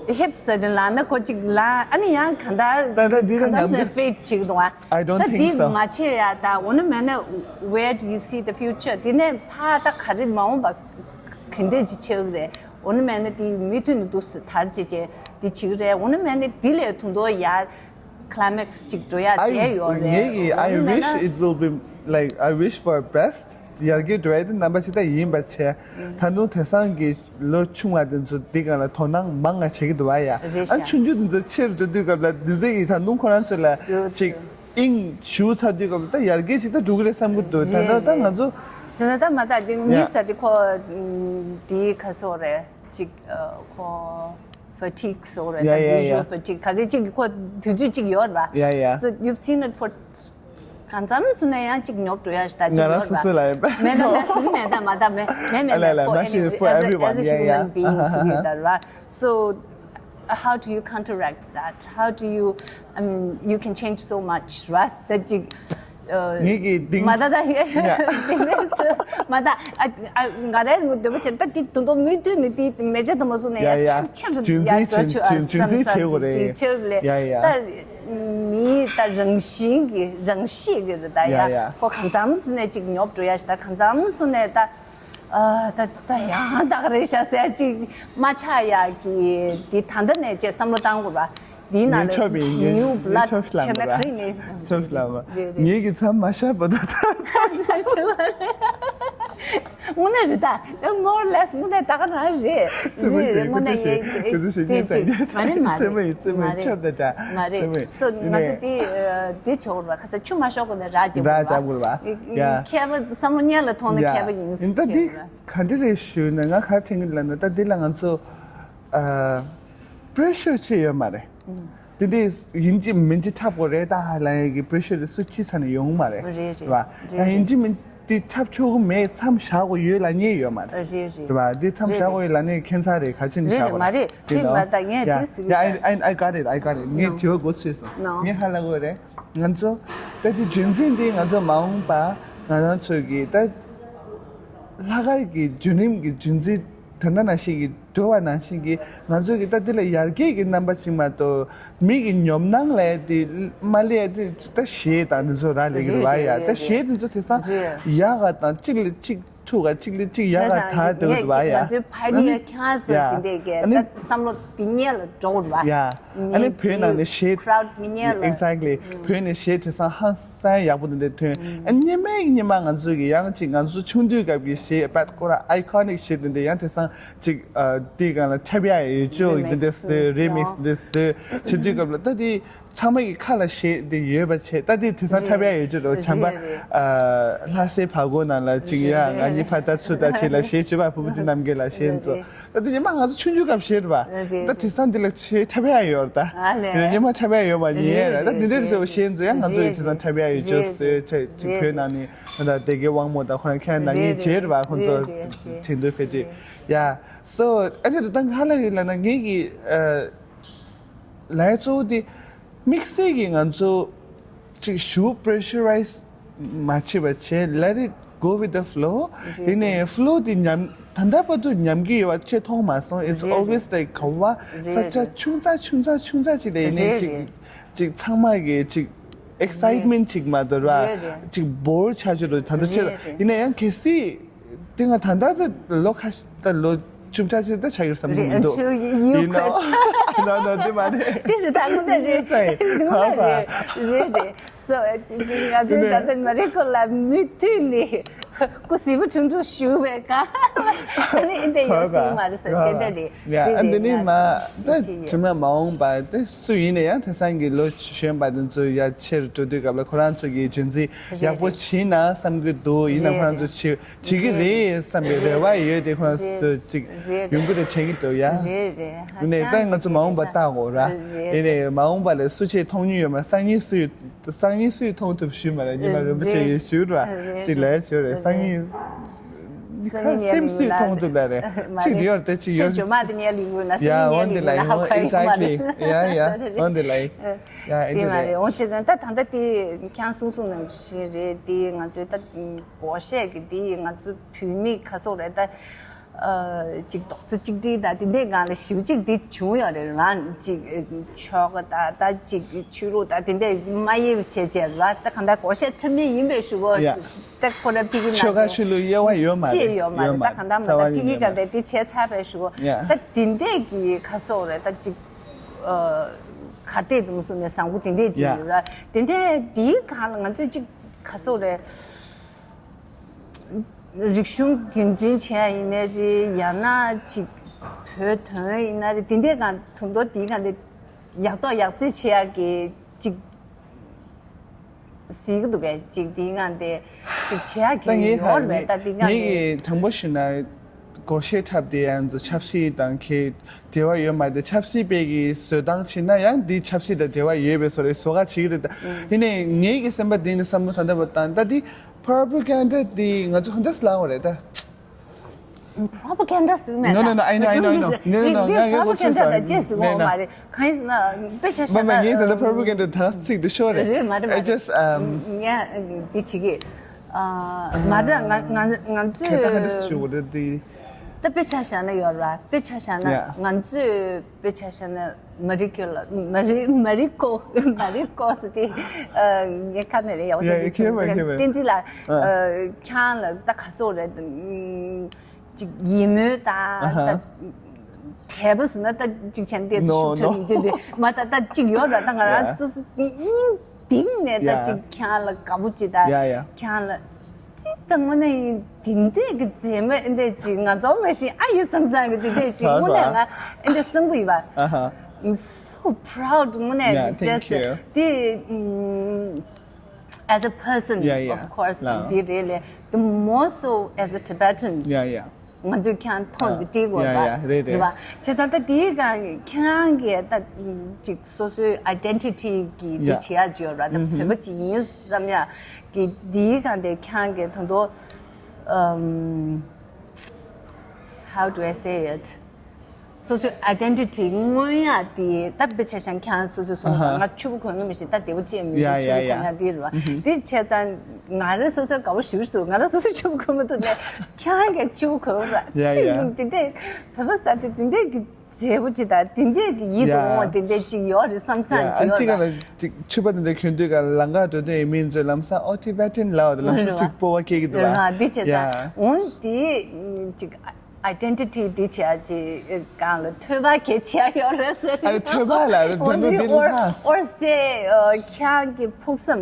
ཧིབ་ཟེར་ནས་ལངས་ན་ཁོ་ཅིག་ལངས་ཨ་ནི་ཡང་གང་ལྟར་ད་ད་འདི་གང་ལྟར་ནས་ཕེད་བྱེད་ཀྱི་འདུག་ཨ། I don't think so. ད་འདི་མ་བྱས་ཡ་ད་འོ་ན་མེད་ན་where do you see the future? དེ་ནས་ཕར་ད་ག་རེ་མ་འོངས་པ་ག་འདྲ་ཅིག་ཆགས་ཀྱི་རེད། འོ་ན་མེད་ན་དེ་མུ་མཐུད་ནས་འདུག་སེ་དར་བྱེད་བྱེད་དེ་བྱེད་ཀྱི་རེད། འོ་ན་མེད་ན་དེ་ལས་དུང་དོ་ཡ་climax་ཅིག་འགྲོ་ཡ་I དེ་ཡོད་རེད། ངེད་ཀྱི་I འོ་ན་མེད་wish ན་it will be like I wish for best. ཡར་རྒྱས་འགྲོ་ཡ་དེ་རྣམ་པ་ཅི་ལྟར་ཡིན་པ་བྱས། ད་དུང་དེང་སང་གི་ལོ་ཆུང་བ་དེ་ཚོ་འདི་ག་ལ་དོ་སྣང་མང་ང་བྱེད་ཀྱི་འདུག་བ་ཡ། རེད་ཨ་ཤག་ཆུང་ཆུང་དེ་ཚོ་ཆེར་འགྲོ་དུས་སྐབས་ལ་འདི་ཚོ་གི་ད་དུང་ཁོ་རང་ཚོ་ལ་ཅིག་དབྱིངས་ཞུགས་ཚར་དུས་སྐབས་ལ་ད་ཡར་རྒྱས་ཅིག་ད་འགྲོ་གི་རེད་བསམ་གྱི་འདུག་ད་ལྟ་ད་ང་ཚོ་ཅི་ན་ད་མ་ད་དེ་ཡ་མི་ས་དེ་ཁོ་དེའི་ཁ་སོག་རེད་ཅིག་ཁོ་fatigue་སོག་རེད། ཡ་ད་ཡ་visual ཡ fatigue་ག་རེ་ཅིག་ཁོ་དུས་ཚོད་ཅིག་ཡོད་རེད་བ། ཡ་ཡ་So you've seen it for གང་འཚམ་སུ་ནས་ཡང་ཅིག་ཉོབ་འགྲོ་ཡ་ཞིག་ད་ཅིག་ང་རང་ཡོད་རེད་བ། སུ་སུ་ལ་ཡིན་པ་མེད་ད་མེད་སུ་མེད་ད་མ་ད་མེད་མེད་མེད་ཨ་ལ་ལ་for not any- for as a- everyone as a yeah yeah human being ཨ་ཧ་ཧ་ཟེར་གྱི་ད་རེད་བ། So how do you counteract that? How do you, I mean, you can change so much, right? ད་ཅིག་ངེད་ཀྱི་དེང་མ་ད་ད་དེ་འདྲས་སུ་མ་ད་ཨ་ཨ་ང་རའི་ངོ་འདོད་པ་བྱས་ད་དེ་དུང་དུང་མུ་མཐུད་ནས་དེ་མེ་ལྕེ་དུ་མ་སོང་ནས་ཡ་ཡ་ཡ་ཆེར་ཆེར་རྒྱུན་ཡ་འཛིན་བྱ་བྱེད་ཆུ་ཨ་རྒྱུན་འཛིན་བསམ་བྱེད་དགོས་རེད། ཆེར་ལས་ཡ་ཡ་ད་མིའི་ད་རང་བཞིན་གྱི་རང་གཤིས་ཀྱི་རེད་ད་ཡ་ཡ་ཡ་ཁོ་གང་འཚམ་སོང་ནས་ཅིག་ཉོབ་འགྲོ་ཡ་ཞིག་ད་གང་འཚམ་སོང་ནས་ད། ཨ་ད་ད་ཡང་ད་ག་རེ་བྱ་ཟེར་ཅིག་མ་ཆགས་ཡག་གི་འདི་ད་ལྟ་ནས་ཅེས་བསམ་བློ་བཏང་དགོས་པ། འདིའི་ངའི་ནང་ལ་ཆོབ་ཡིན་ངའི་new blood་ཆོབ་ལ་ཆེ་ན་མ་ར་ཁ་རི་ནི་ཆོབ་ལ་མ་རེད་རེད། ངེད་ཀྱི་མཚམས་མ་བཞག་པ་དོ་ད་ད་ཆ་ཆེ་བ་དངོས་གནས་རེད་ད། more or less དངོས་གནས་ད་ག་རང་རེད། རེད་རེད། དངོས་གནས་ཡེ་དེ་ཅིག་མ་རེད་མ་རེད་མ་རེད། So ང་ཚོ་དེ་དེ་བྱེད་དགོས་རེད་བ། ཁ་ས་ཆུ་མ་ཤོག་གོ་ནས་ར་རྒྱབ་ར་དགོས་རྒྱབ་དགོས་རེད་བ། མཁས་པ་བསམ་བློ་སྙན་ལ་ཐོངས་ན་མཁས་པ་ཡིན་ཟེར་བ། ག་འདྲ་རེད་ཞུས་ན་ང་ག་དྲན་གི་ལབ་ན་ད་འདི་ལ་ང་ཚོ་ཨ་པི་རེ་ཤར་ཆེ་ཡོད་མ་རེད། དེ་འདྲས་ཡིན་གཅིག་མིན་གཅིག་འཁྲབ་དགོས་རེད་ད་ལབ་ཡ་གི་པི་རེ་ཤར་དེ་སུ་གཅིག་ས་ནས་ཡོང་གི་མ་རེད། རེད་རེད་རེད་བ། རེད་ཡང་ཡིན་རེད། གཅིག་མིན་གཅིག་འཁྲབ་ཆོག་གི་མེད་མཚམས་བཞག་དགོས་ཡོད་ལབ་མཁན་ཡོད་མ་རེད། རེད་རེད། རེད་བ། འདི་མཚམས་རེད་བཞག་དགོས་རེད། ཡོད་ལབ་མཁན་ཁྱད་མཚར་རེད། ག་ཅི་ནས་རེད་བཞག་རེད་དགོས་མ་རེད། རེད་དེ་མ་ད་ངས་yeah དེ་ཟེར་གི yeah I I I got it I got it ངས་no དྲི་བ་མགོ་ཚོས་སོང་no ངས་ཧ་ལབ་དགོས་རེད། ང་ཚོ་ད་དེ་རྒྱུན་འཛིན་འདི་ང་ཚོ་མ་འོངས་པ་ང་རང་ཚོ་གི་ད་ལྷག་དཀར་གྱི་བརྒྱུད་རིམ་གྱི་རྒྱུན་འཛིན་ད་ལྟ་ནང་བཞིན་གྱི་འགྲོ་བ་ནང་བཞིན་གྱི་ང་ཚོ་གི་ད་འདི་ལ་ཡར་རྒྱས་ཀྱི་རྣམ་པ་ཞིག་མ་གཏོགས་མི་གི་ཉོབ་སྣང་ལས་དེ་མ་ལས་དེ་ད་གཞས་དང་འདི་ཚོ་རག་ལས་ཀྱི་རེད་རེད་བ་ཡ། རེད་ད་རེད་གཞས་རེད། འདི་ཚོ་དེང་སང་རེད། ཡག་ག་དང་གཅིག་ལས་གཅིག་ཐུག་ག་གཅིག་ལས་གཅིག་ཡག་ག་ཐག་འདུག་བ་ཡ། ང་ཚོའི་party་ཡ་ཁྱང་སོ་དེ་འདྲས་ཀྱི་ད་བསམ་བློ་དེ་སྙེད་ལ་འགྲོ་བ་ཡ། ཨ་ནི་བོད་ནང་ནས་གཞས་crowd་གི་སྙེད་ལ་exactly་བོད་ནས་གཞས་དེང་སང་ཧང་སང་ཡག་པོ་དེ་འདྲས་ཐོན། ཨ་སྙེ་མའི་སྙེ་མ་ང་ཚོ་གི་ཡང་ཅིག་ང་ཚོ་ཆུང་དུས་སྐབས་ཀྱི་གཞས་but ཁོ་རང་iconic་གཞས་དེ་འདྲས་ཡང་དེང་སང་ཅིག་དེའི་སྒང་ལ་འཁྲབ་ཡ་ཡོད་ཅོག་དེ་འདྲས་བཟོས་remix་དེ་འདྲས་བཟོས་བྱེད་དུས་སྐབས་ལ་ད་དེ། ཚང་མ་གི་ཁ་ལ་གཞས་དེ་ཡོད་པ་བྱས། ད་དེ་དེང་སང་འཁྲབ་ཡ་ཡོད་ཀྱི་རེད། བྱམས་པ་ལྷ་སའི་བར་སྐོར་ནང་ལ་ཅིག་ཡ་ང་གཉིས་ཕར་ལྟ་ཚུར་ལྟ་བྱས་ལ་གཞས་བྱས་པ། ཕུར་བུ་ཏི་རྣམ་རྒྱལ་ལ་གཞས་ཚོ། ད་དེ་ཉི་མ་ང་ཚོ་ཆུང་ཆུང་སྐབས་གཞས་རེད་པ། ད་དེང་སང་འདི་ལ་གཞས་འཁྲབ་ཡ་ཡོད་རེད། ད་དེ་ཉི་མ་འཁྲབ་ཡ་ཡོད་མ་ཉན་ཡ་རེད། ད་འདི་འདྲའི་བཟོ་བ་གཞས་ཚོ་ཡང་ང་ཚོ་ཡི་དེང་སང་འཁྲབ་ཡ་ཡོད་ཅོག་ཟེར་ཅིག་བོད་ནང་ནས་ད་སྡེ་དགེ་དབང་མོ་དང་ཁོ་རང་ཁྱེད་རང་ནང་ཉིན་རྗེས་རེད་པ། ཁོ་ཚོ་དྲན་འདུག་ཕལ་ཆེར་ཡ། སོ་ཨ་ནི་ད་ང་ལ་ཡིན་ལ་ན་ངེད་ཀྱི་ལའི་གཙོ་བོ་དེ་དམིགས་བསལ་གྱི་ང་ཚོ་ཅིག་ཞུ་པྲེ་ཤ་རའི་ཛི་མ་བྱེད་པ་བྱས། Let it go with the flow. ཡིན་ནའི་ཕ་ལོ་དེ་ཉམས། ད་ལྟ་བར་དུ་ཉམས་ཀྱི་ཡོད་པ་ཆེ་མཐོང་མ་སོང་། It's always like ག་བ་ས་ཆ་ཆུང་ཙག་ཆུང་ཙག་ཆུང་ཙག་ཅིག་ལ་ཡིན་ནའི་ཅིག་ཅིག་ཚང་མ་གི་ཅིག་ཨེག་སའིཊ་མེན་ཊི་ཅིག་མ་གཏོགས་ར་ཅིག་བོར་ཆགས་ཀྱི་རེད། ད་ལྟ་ཆེ་ཡིན་ནའི་ཡང་གལ་སྲིད། དེ་ང་ད་ལྟ་ད་ལོ་ཁ་ཤས་ད་ལོ་བཅུ་ཕྲག་ཕྱེད་ད་ཆགས་ཀྱི་བསམ་གྱི་མི་འདུག Until you quit. No, no, དེ་མ་རེད། དེ་རེད། ད་ཁོ་ད་རེད། ཚེ་ཁོ་ད་རེད། རེད་རེད། སོ་ང་ཚོའི་ད་ལྟ་མ་རེད་ཁོ་ལ་མུ་མཐུད་ནས་སྐུ་གཟུགས་པོ་ཆུང་ཆུང་ཞུ་བའི་སྒང་ཨ་ནི་འདི་ཡོད་སྲིད་མ་རེད་ཟེར་གི་ད་རེད། ཡ་ཨ་འདི་ནི་མ་ད་དྲི་མ་མ་འོངས་པ་ད་སུ་ཡིན་ན་ཡང་དེང་སང་གི་ལོ་གཞོན་པ་དེ་ཚོ་ཡ་ཆེར་འགྲོ་དུས་སྐབས་ལ་ཁོ་རང་ཚོ་གི་རྒྱུན་འཛིན་ཡག་པོ་བྱིན་ན་བསམ་གི་འདུག་ཡིན་ན་ཁོ་རང་ཚོ་བྱེད། བྱེད་ཀྱི་རེད་བསམ་པའི་རེ་བ་ཡོད་དེ་ཁོང་ཚོས་ཅིག་ཡོང་གི་རེད་དྲན་གྱི་འདུག་ཡ། རེད་རེད། ཡིན་ནའི་ད་ང་ཚོ་མ་འོངས་པ་བལྟ་དགོས་ར། ཡིན་ནའི་མ་འོངས་པ་ལ་སུ་ཆེད་མཐོང་མྱོང་ཡོད་མ། སང་ཉིན་སུ་ཡོད། སང་ཉིན་སུ་ཡོད་མཐོང་ཐུབ་ཞུས་མ་རེད། ཉི་མ་རིན་པོ་ཆེ་ཡོད་ཞུས་ར། ཅིག་ལས་ཞུ་རེད། སང་ཉིན་ཁ་སེམས་སུ་ཡོད་མཐོང་ཐུབ་ལ་རེད། ཅིག་ཡོད་དེ་ཅིག་ཡོད། ཇོ་མ་དེ་ཉལ་ཡོད་ན་སང་ཉིན་ཉལ་ཡོད་ན་ཧ་གོ་ཡོད་མ་རེད། Exactly. ཡ་ཡ་འོན་དེ་ལ་ཡ་དེ་མ་རེད། འོན་ཆེ་ད་ད་ད་དེ་ཁྱང་གསུང་གསུང་ནང་བཞིན་རེད། དེ་ང་ཚོས་ད། སྒོར་གཞས་ཀྱི་དེ་ང་ཚོ་བོད་མི་ཁ་སོག་རེད་ད། ཨ་ཅིག་རྡོག་རྩ་གཅིག་སྒྲིལ་དང་དེ་འདྲའི་སྒང་ལ་ཞེ་པོ་ཅིག་དེ་བྱུང་ཡོད་རེད། རང་ཅིག་ཆོ་ག་དང་ད་ཅིག་ཆོས་ལུགས་དང་དེ་འདྲའི་མ་དབྱེ་བ་བྱས་བྱས་ལ་ད་གང་ལྟར་སྒོར་གཞས་འཁྲབ་མཁན་ཡིན་པའི་ཞུ་གོ། ཡ། ད་ཁོ་ར་ཕི་གི་ཆོ་ག་ཆོས་ལུགས་དབྱེ་བ་ཡོད་མ་རེད། ཡོད་མ་རེད། ད་གང་ལྟར་མ་ད་ཕི་གི་ག་དེ་དེ་བྱས་ཚར་བའི་ཞུ་གོ། ཡ། ད་དེ་འདྲའི་གི་ཁ་སོག་རེད་ད་ཅིག་ཨ་གར་སྟེགས་དུ་མ་སོང་ནས་བཟང་པོ་དེ་འདྲའི་ཅིག་ཡ། ཡོད་ར། དེ་འདྲའི་དེའི་སྒང་ལ་ང་ཚོས་ཅིག་ཁ་སོག་རེད། རིག་གཞུང་རྒྱུན་འཛིན་བྱེད་ཡ་ཡིན་ནའི་རེད། ཡང་ན་ཅིག་བོད་དོན་ཡིན་ན་རེད། དེ་འདྲའི་སྒང་དུ་མདོ་དེའི་སྒང་དེ་ཡག་ཐོག་ཡག་བརྩེགས་བྱེད་ཡ་གི་ཅིག་གཟིགས་ཀྱི་འདུག་གས། ཅིག་དེའི་སྒང་དེ་ཅིག་བྱེད་ཡ་ད་གི་ངའི་ཡོད་རེད། ད་དེའི་སྒང་ངའི་དེ་གི་དྲང་པོ་ཞུས་ན་སྒོར་གཞས་འཁྲབ་དེ་ཡང་ཚོ་ཆབ་སྲིད་དང་གི་འབྲེལ་བ་ཡོད་མ་རེད། ཆབ་སྲིད་པའི་གི་བཟོ་སྟངས་བྱས་ན་ཡང་འདི་ཆབ་སྲིད་དང་འབྲེལ་བ་ཡོད་པའི་བཟོ་རེད་བཟོ་ཁ་བྱེད་ཀྱི་རེད། ད་ཡིན་ནའི་ངའི་གི་སེམས་པ་འདི་ནི་བསམ་བློ་ད་ལྟ་བ་བཏང་ད་འདི་propaganda འདི་ང་ཚོ་ག་འདྲ་སེ་ལབ་དགོས་རེད་ད། Propaganda ཟེར་མེད། No, no, no, I know, I know, I know. No, no, no, ང་ངའི་གོ་ཚོད་སོང་། Propaganda དང་བཅས་སུ་འོང་མ་རེད། གང་ཡིན་ཟེར་ན་དཔེ་ཆ་བཞག་ན། མ་མ་ངས་ད་ལྟ་propaganda ད་ཚིག་དེ་ཤོར་རེད། རེད་མ་རེད་མ་I རེད། Just, um, ངས་འདི་བྱེད་ཀྱི། ཨ་མ་ད་ང་ང་ང་ཚོས་ད་དཔེ་ཆ་བཞག་ན་ཡོད་ར། དཔེ་ཆ་བཞག་ན་ང་ཚོས་དཔེ་ཆ་བཞག་ན། མ་རི་ཀོ་ལ་མ་རི་མ་རི་ཀོ་མ་རི་ཀོ་ཟེར་ཏེ། ཨ་ངས་ཁ་ནས་ཡག་པོ་ཡ་ཞིག་ཡ་ཁྱེད་མ་ཁྱེད་མ་བསྟན་འཛིན་ལགས། ཨ་ཨ་ཁྱེད་རང་ལ་ད་ག་སོག་རེད། ཅིག་ཡིད་སྨོན་ད་ཨ་ཧ་ད་དད་པ་ཟེར་ན་ད་ཅིག་བྱས་ན་ཏོག་ཙམ་ཤུགས་ཆེ་ཡིན་དུས་དེ་མ་ད་ད་ཅིག་ཡོད་ར། ད་ང་རང་ཡ་སོ་སོ་སྙིང་གཏིང་ནས་ད་ཡ་ཅིག་ཁྱེད་རང་ལ་དགའ་པོ་ཅིག་ད་ཡ་ཡ་ཁྱེད་རང་ལ། ཅི་ལྟ་ངོ་ནས་ཡིན་དེ་འདྲས་ཀྱི་མཛེས་མ་འདྲས་ཅིག་ང་ཚོ་མ་ཤེས་ཨ་ཡི་བསམ་བསམ་གི་དེ་འདྲས་ཅིག་དངོས་གནས་ང་འདྲས་བསམ་གི་ཡོད་པ། I'm so proud དངོས་གནས། Yeah, thank you. དེ་ཨམ་as a person, yeah, yeah, of course, ལགས། དེ་རེད་ལས་the more so as a Tibetan. Yeah, yeah. ང་ཚོས་ཁྱེད་མཐོང་དེ་བྲིས་དགོས་པ་རེད་པ། བྱས་ཙང་ད་དེའི་སྒང་ཁྱེད་རང་གིས་ད་ཅིག་སོ་སོའི་identity གི་དེ་བྱེད་ཡག་ཅིག་ཡོད་ར། ད་བོད་པ་ཅིག་ཡིན་བསམ་ཡག་གི་དེའི་སྒང་དེ་ཁྱེད་རང་གིས་ད་དུང་ཨམ། How do I say it? སོ་སོའི་identity མངོན་ཡག་དེ་ད་དཔེ་ཆ་བཞག་ན་ཁྱེད་རང་སོ་སོའི་གསུང་ར། ང་ཕྱུ་པ་གོན་གི་མི་ཤེས། ད་བདེ་པོ་ཅི་ཡང་མི་འདུག་ཕྱུ་པ་གོན་ཡག་དེ་རེད་པ། དེ་བྱས་ཙང་ང་རང་སོ་སོའི་དགའ་པོ་ཞེ་པོ་ཞིག་འདུག་ང་རང་སོ་སོའི་ཕྱུ་པ་གོན་མི་ཐུབ་ནས་ཁྱེད་རང་གིས་ཕྱུ་པ་གོན་ར། ཅི་དེ་འདྲས་བོད་པ་ཟེར་དེ་དེ་འདྲས་ཀྱི་མཛེས་པོ་ཅིག་དང་དེ་འདྲས་ཀྱི་ཡིད་དུ་འོང་བ་དེ་འདྲས་ཅིག་ཡོད་རེད་བསམ་བསམ་ཅིག་ཡོད་ར། ཅིག་ཕྱུ་པ་དེ་འདྲ་གྱོན་དུས་ཀ་ལམ་ཁ་འགྲོ་དུས་མི་ཚོས་ལམ་སང་ཨོ་ཊི་བེ་ཊན་ལབ་པ་དང་ལམ་སང་ཅིག་སྤོབས་པ་སྐྱེ་གི་འདུག་ར། དེ་བྱས་ཙང་འོན་ཏེ་ཅིག་identity དེ་བྱས་ཅིག་གང་ལ་ཐོས་པ་གལ་ཆེ་ཡོད་རེད་ཟེར། ཨ་ཐོས་པ་ལ་དོན་དུ་འདི་ལ་ཨོར་ཨོར་སེ་ཁྱེད་རང་གི་ཕུགས་བསམ།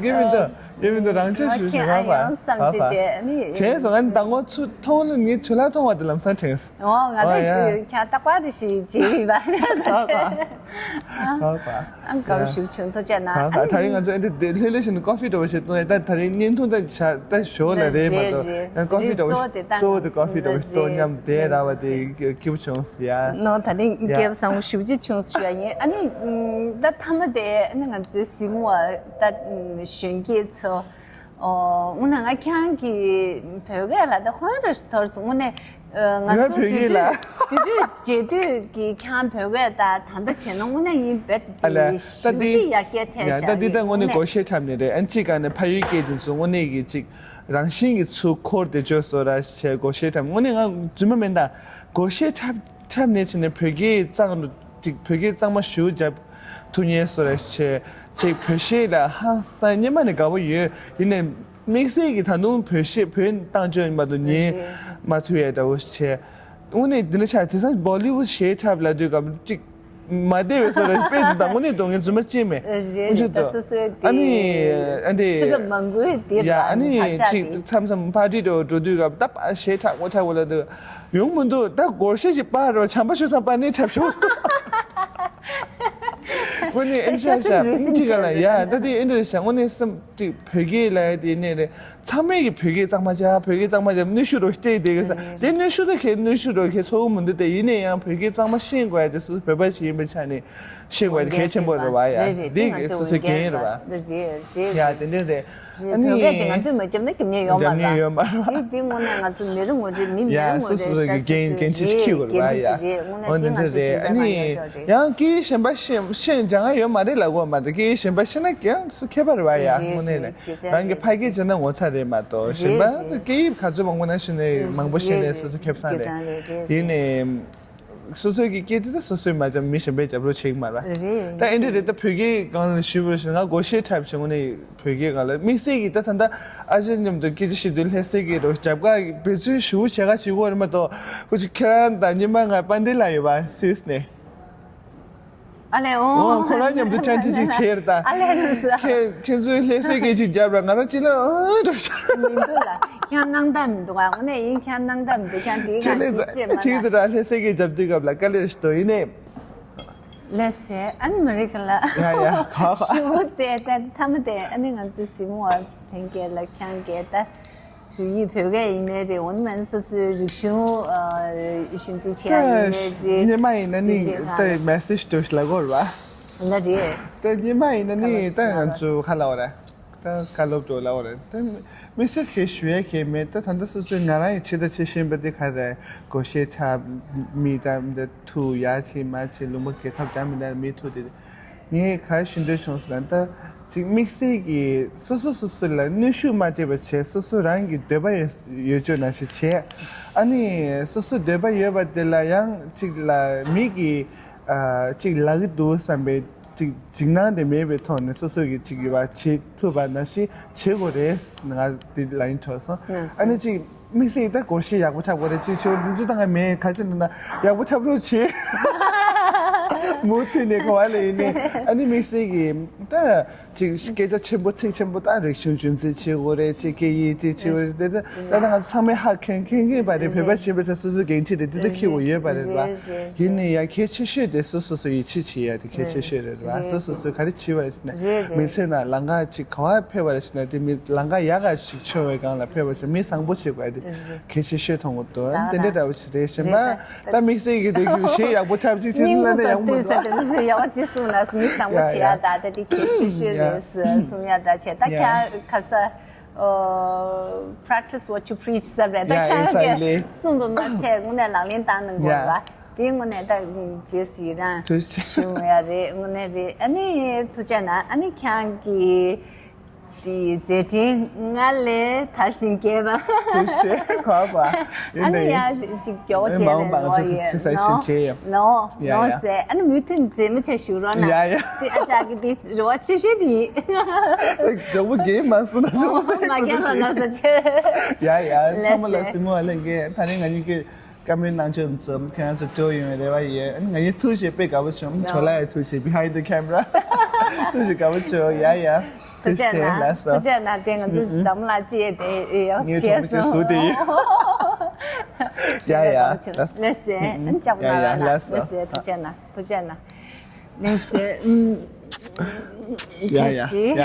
སྐྱེ་མི་འདུག་སྐྱེ་མི་འདུག་རང་ཆས་ཞུ་ཞུ་རང་པ་ཡང་བསམ་བྱེད་བྱས་ནི། དྲན་སོང་ང་ནི་ཟླ་ངོ་ཚུ་མཐོང་ལ་ངའི་ཇོ་ལགས་མཐོང་བ་དེ་ལམ་སང་དྲན་སོང་། ཨོ་ང་ཨོ་ཡ། ནི་ཁྱེད་རྟག་པར་ཞིག་བྱེད་ཡིན་པ་ནས་ཟ་ཨོ་ཆེ། ཨོ་ཨང་དགའ་བོ་ཞིག་བྱུང་ཐུགས་རྗེ་གནང་ཨ་ད་ད་རིང་ནི། ང་ཚོ་ཨེ་འདྲ་དེ་ལྷོད་ལྷོད་བཞིན་ཀོ་ཧྥི་འདྲ་བོ་ཞིག་བཏུང་ཡ་ད་ད་རིང་བརྙན་ཐུང་ད་བྱ་ད་ཞོ་ལ་རེད་མ་རེད་གཏོགས་རེད། ཡང་ཀོ་ཧྥི་འདྲ་བོ་རེད། གཙོ་བོ་དེ་ད་གཙོ་བོ་དེ་ཀོ་ཧྥི་འདྲ་བོ་ཞིག་བཏུང་མཉམ་དེ་ར་བ་དེ་སྐྱིད་པོ་བྱུང་སོང་ཡ། ནོ་ད་རིང་ཡ། སྐལ་བཟང་པོ་ཞེ་པོ་ཅིག་བྱུང་ཞུ་ཡ་ཡིན། ཨ་ནི་ད་མཐའ་མ་དེ་ཨ་ནི་ང་ཚོའི་གཟིགས་མོ་བ་ད་གཞོན་སྐྱེས་ཚོ། ཨོ་དངོས་གནས་ང་ཁྱེད་རང་གི་བོད་སྐད་ལ་ད་ཧོན་ར་ཞིག་ཐོར་སོང་། དངོས་གནས་ང་ཚོ་དུས་དུས་དུས་དུས་མཇལ་དུས་ཀྱི་ཁྱེད་རང་བོད་སྐད་ད་ད་ལྟ་བྱས་ན་དངོས་གནས་ཡིན་བས་ཨ་ལས་ད་ཞེ་པོ་འདི་ཅིག་ཡར་རྒྱས་ཐལ་ཡ་ཤག་ད་འདི་ད་དངོས་གནས་དངོས་གནས་སྒོར་གཞས་འཁྲབ་ནས་རེད། ཨ་ནི་གཅིག་ག་ནས་ཕ་ཡུལ་སྐད་དེ་ཚོ་དངོས་གནས་ཀྱི་གཅིག་རང་བཞིན་གྱི་ཚུར་འཁོར་བསྡད་ཆོག་བཟོ་འདྲ་བྱས་སྒོར་གཞས་འཁྲབ། དངོས་གནས་ང་རྫུན་མ་མིན་ད་སྒོར་གཞས་འཁྲབ་འཁྲབ་ནས་བྱས་ནས་བོད་སྐད་གཙང་རུ་ཅིག་བོད་སྐད་གཙང་མ་ཞེ་པོ་རྒྱབ་ཐུབ་མཁན་བཟོ་འདྲ་བྱས་ཅིག་བོད་གཞས་ལ་ཧང་སང་སྔོན་མ་ནས་དགའ་པོ་ཡོད། ཡིན་ནའི་དམིགས་བསལ་གྱི་ད་དུང་བོད་གཞས་བོད་བཏང་བཅོས་མ་གཏོགས་ཉན་མ་ཐུབ་ཡ་འདྲ་བོ་བྱས། དངོས་གནས་འདི་འདྲ་ཆགས་དེང་སང་བོ་ལི་ཝུད་གཞས་འཁྲབ་ལབ་དུས་སྐབས་ཅིག་མ་བདེ་བའི་བཟོ་འདྲ་དཔེ་དང་དངོས་གནས་དོན་ངན་རྫུན་མ་ཅིག་མེད། རེད་རེད། ད་སོ་སོའི་ཨ་ནི་ཨ་འདི་ཕྱི་རབས་མང་པོའི་འདིར་ཡ་ཨ་ནི་ལ་ཅིག་མཚམས་མཚམས་ཕར་ཊི་འདྲ་བོ་འགྲོ་དུས་སྐབས་ད་ཕར་གཞས་འཁྲབ་དགོས་འཁྲབ་དགོས་ལབ་དུས་ཡོང་མི་འདུག་ད་སྒོར་གཞས་ཤིག་སྤར་རོགས། བྱམས་པ་ཤོད་ཙང་སྤར་ནས་འཁྲབ་ཤོག་དངོས་གནས་ཨ་ནི་ཤ་ཤ་ཨ་ནི་ཅིག་ག་ལ་ཡ་ད་དེ་ཨེ་འདྲ་ཤ་དངོས་གནས་སེམས་ཅིག་བོད་སྐད་ལབ་ཡ་དེ་ནས་རེད། ཚང་མས་ཀྱི་བོད་སྐད་གཙང་མ་བྱ། བོད་སྐད་གཙང་མ་བྱ། གནོན་ཤུགས་རོགས་སྤྲད་དེ་གི་ས་དེ་གནོན་ཤུགས་ད་ཁྱེད་གནོན་ཤུགས་རོགས་ཁྱེད་ཚོ་བོ་མི་འདུག་དེ་ཡིན་ནའི་ཡང་བོད་སྐད་གཙང་མ་ཤེས་དགོས་ཡ་དེ་སོ་སོ་བོད་པ་ཞིག་ཡིན་པའི་ཆ་ནས་ཤེས་དགོས་ཡ་དེ་གལ་ཆེན་པོ་རེད་བ་ཡ། རེད་རེད། དེ་དེ་ང་གི་སོ་ཚོའི་འགན་ཡིན་རེད་བ། རེད་རེད། ཡ་དེ་འདྲ་རེད། ཨ་ནི་བོད་སྐད་དེ་ང་ཚོས་མ་བརྒྱབ་ན་རྒྱབ་མཁན་ཡོད་མ་རེད། རྒྱབ་མཁན་ཡོད་མ་རེད་བ། དེ་དེ་དངོས་གནས་ང་ཚོ་མི་རེ་ངོ་རེ་མི་མི་རེ་ཡ་ངོ་སོ་རེ་སོ་ད་གི་སོ་འགན་སོ་འགན་འཁྲི་རེད་འཁྱེར་དགོས་རེད་བ་ཡ། འགན་འཁྲི་རེད། དངོས་འོ་གནས་དེ་ང་འདྲ་ཚོ་རེད། ཅིག་ཨ་ནི་ཡང་སྐད་ཡིག་གཞན་པ་ཤེས་ཤེས་སྦྱང་ཡ་ཡོད་མ་རེད་ལབ་དགོས་མ་རེད། སྐད་ཡིག་གཞན་པ་ཤེས་ན་ཡང་སུ་ཁྱད་པར་རེད་བ་ཡ། རེད་དངོས་གནས་རེད། ལས་རང་གི་ཕ་སྐད་བྱས་ན་ངོ་ཚ་རེད་མ་གཏོགས་གཞན་པ་རེད་རེད། སྐད་ཡིག་ག་ཚོད་མང་པོ་ན་ཤེས་ནས་མང་པོ་ཤེས་ནས་སོ་སོ་ཁེ་བཟང་རེད། ཡིན་ནའི་ སོ་སོའི་གི་སྐད་དེ་ད་སོ་སོའི་མ་འཇམ་མི་གཞན་པའི་རྒྱབ་རོགས་བྱེད་ཀྱི་མ་རེད། རེད། ད་ཨེ་འདྲ་རེད། ད་བོད་སྐད་སྒང་ལ་ཞུས་པ་ཞིག་ང་སྒོར་གཞས་འཁྲབ་བྱེད་དངོས་གནས་བོད་སྐད་སྒང་ལ་དམིགས་བསལ་གྱི་ད་ད་ལྟ་ཨ་ཅག་མཉམ་དུ་སྐད་ཆ་བཤད་དུས་ལྷ་སའི་གི་རོ་རྒྱབ་ཁ་འབད་བརྩོན་ཞུ་བྱེད་ཁ་བྱེད་དགོས་རེད་མ་གཏོགས་ཁོ་ཅིག་ཁྱེད་རང་དང་ཉི་མ་ང་དཔལ་ལྡན་ལགས་ཡོད་པ་སིས་ནས། ཨ་ལས། འོ། ཨོ་ཁོ་རང་མཉམ་དུ་ཅན་ཅི་ཅིག་བྱེད་རེད་ད། ཨ་ལས་ནུ་ཟ། ཁྱེད་ཁྱེད་ཚོས་ལྷ་སའི་སྐད་ཅིག་རྒྱབ་ར་ང་རང་ཅི་ལ་ཨ་འགྲོ་ཤག་མི་འདུག་ལ། ཁྱེད་སྣང་དག་མི་འདུག་ཨ་ངོ་ནས་ཡིན་ཁྱེད་སྣང་དག་མི་འདུག་ཁྱེད་དེའི་ཅི་ལས་ང་ཅི་ཅི་མ་ཅིག་ན། དུ་ར་ལྷ་སའི་སྐད་རྒྱབ་དུས་སྐབས་ལ་དཀའ་ལས་ཞིག་འདུག་ཡིན་ནས། ལས་བྱེད་ཨ་ནི་མི་རིགས་ལ། ཡ་ཡ་ག་བ། ཞུ་དེ་ད་ཐ་མ་དེ་ཨ་ནི་ང་ཚོའི་གཟིགས་མོ་བ་ལྷན་རྒྱས་ལ་ཁྱེད་རྒྱས་ད། བོད་ཡིག་བོད་སྐད་ཡིན་ནའི་རེད། འོ་ན་མིན་སོ་སོའི་རིག་གཞུང་ཨ་ཞིབ་འཇུག་བྱེད་ཡ་ཡིན་ནའི་རེད། སྙེ་མ་ཡིན་ན་ནི་དེ་དེ་ད་ཧ་མེ་སེ་ཇི་འགྲོ་ལ་གོ་ར་བ། ལ་རེད། ད་སྙེ་མ་ཡིན་ན་ནི་ད་ང་ཚོ་ཁ་ལ་བ་ར་ད་ཁ་ལོབ་འགྲོ་ལ་བ་ར་ད་མེ་སེ་ཇི་གས་ཞུ་ཡ་གས་མེད། ད་ད་ལྟ་སོ་སོའི་ང་རང་ཡི་ཆེད་ད་ཆེ་ཤེས་པ་དེ་ག་རེད། སྒོར་གཞས་འཁྲབ་མི་ད་མི་ད་ཐུག་ཡ་ཆེ་མ་ཆེ་ལུང་པ་རྒྱལ་ཁབ་ད་མི་ད་མི་ཐུག་དེ། ངས་ག་རེ་ཞུ་འདོད་བྱུང་ཟེར་ན། ད་ཅིག་དམིགས་བསལ་གྱིས་སོ་སོ་སོ་སོ་ལ་གནོན་ཤུགས་མ་སྤྲད་པ་བྱས། སོ་སོ་རང་གི་འདོད་པ་ཡོད་ཡོད་ཅོག་ནང་བཞིན་བྱས། ཨ་ནི་སོ་སོ་འདོད་པ་ཡོད་པ་དེ་ལ་ཡང་ཅིག་ལ་མི་གིས་ཨ་ཅིག་ལབ་ཀྱི་འདུག་བསམ་པའི་ཅིག་འཇིགས་སྣང་དེ་མེད་པའི་ཐོག་ནས་སོ་སོ་གིས་ཅིག་ཡོད་པ་བྱེད་ཐུབ་པ་ནང་བཞིན་བྱེད་དགོས་རེད། ང་འདི་ལ་ཡིན་གྲོགས་སོང་། ཨ་ནི་ཅིག་དམིགས་བསལ་ད་སྒོར་གཞས་ཡག་པོ་འཁྲབ་དགོས་རེད། ཅིག་ཆེ་བོ་འདི་ཚོ་ད་ང་མེད། ག་ཅི་ན་ན་ཡག་པོ་འཁྲབ་རོགས་བྱེད། མུ་མཐུད་ནས་གོ་བ་ལ་ཡིན་ནས། ཨ་ནི་དམིགས་བསལ་གྱི་ད་ཅིག་སྐད་ཆ་ཆེན་པོ་ཚིག་ཆེན་པོ་ད་རིག་གཞུང་རྒྱུན་འཛིན་བྱེད་དགོས་རེད། ཅིག་སྐད་ཡིག་ཅིག་བྱེད་དགོས་རེད། དེ་ད་ད་ང་ཚང་མས་ཧ་གོ་མཁན་གྱི་པ་རེད། བོད་པ་ཞེས་པ་ཆ་སོ་སོའི་འགན་འཁྲི་རེད། དེ་ད་འཁྱེར་དགོས་ཡོད་པ་རེད་བ། ཡིན་ནའི་ཡ་གལ་ཆེ་ཤོས་དེ་སོ་སོ་སོ་ཡིད་ཆེས་བྱེད་ཡ་དེ་གལ་ཆེ་ཤོས་རེད་བ། སོ་སོ་སོ་ག་རེ་བྱེད་པ་རེད་ཟེར་ན། མི་ཚེ་ན་ལམ་ཁ་ཅིག་ག་བ་ཕེབས་པ་རེད་ཟེར་ན། དེ་མི་ལམ་ཁ་ཡག་ག་ཞིག་ཆོད་པའི་སྒང་ལ་ཕེབས་པ་ཟེར་མི་བཟང་པོ་ཞིག་དགོས་ཡ་དེ་གལ་ཆེ་ཤོས་མཐོང་གི་འདུག་དེ་འདྲ་འདྲ་བོ་ཞིག་རེད། གཞན་པ་ད་དམིགས་བསལ་གྱི་དེ་གི་གཞས་ཡག་པོ་འཁྲབ་ཅིག་བྱེད་སྙིང་ན་ནི་ཡག་པོ་འདུག་ཡག་པོ་ཅིག་གསུངས་ན་མི་བཟང་པོ་བྱེད་ཡ་ད་ད་དེ་གལ་ཆེ་ཤོས་རེད་གསུང་ཡ་ད་བྱས། ད་ཁྱེད་ཁ་ས་practice what you preach ཟེར་རེད། ད་ཁྱེད་ཀྱིས་གསུངས་པ་མ་ཚད་དངོས་གནས་ལག་ལེན་བསྟར་གནང་དགོས་རེད་བ། དེའི་དངོས་གནས་ད་རྗེས་སུ་ཡི་རང་ཞུ་ཡ་རེད། དངོས་གནས་རེད། ཨ་ནི་ཐུགས་རྗེ་གནང་། ཨ་ནི་ཁྱེད་ཀྱི་དེ་མཛད་འཕྲིན་སྔར་ལས་དར་ཞིང་རྒྱས་པ། ཐུགས་རྗེ་ཆེ་གོ་བ། ཨ་ནི་ཡ་ཅིག་མགྱོགས་བྱས་ནས་ནོར་ཡས་ནོར་ཡས་ནོར་ཟེར། ཨ་ནི་མུ་མཐུད་མཛེས་མ་བྱས་བཞུགས་རོགས་གནང་། ཡ་ཡ། དེ་ཨ་ཅག་གི་དེ་རེ་བ་ཆེ་ཤོས་དེ་ཡིན། འགྲོ་བོ་རྒན་མ་སུ་ན་ཤོག་ཟེར། མ་རྒན་ལ་ན་ས་ཆེ། ཡ་ཡ། ཚང་མ་ལ་གཟིགས་མོ་ལ་ལྷན་རྒྱས། ད་རིང་ང་གཉིས་ཀྱི་བཀའ་མོལ་གནང་ཆོག་ཙམ་ཁྱེད་རང་ཚོ་སྤྲོ་ཡོང་བའི་རེ་བ་ཡོད། ང་ཡི་ཐུགས་རྗེ་དཔེ་དགའ་པོ་བྱུང་། ཇོ་ལགས་ཡི་ཐུགས་རྗེ་behind the camera། ཐུགས་རྗེ་དགའ་པོ་བྱུང་། ཡ་ཡ། ཐུགས་རྗེ་ཆེ་ལགས་སོ། ཐུགས་རྗེ་གནང་། དེ་ང་ཚོ་འཛམ་གླིང་སྤྱི་ཡི་དེ་ཡག་ངའི་བྱས་གྲོགས་པོ་ཚོ་སོང་། ཟུར་དེ་ཡིན། ཡ་ཡ་ལགས་སོ། ལགས་སེ། ཨ་ནི་ལྕགས་པོ་ཡ་ཡ་ནང་ལ་ལགས་སོ། ལགས་སེ། ཐུགས་རྗེ་གནང་། ཐུགས་རྗེ་གནང་། ལགས་སེ། ཨུམ། ཡ་ཡ་ཡ།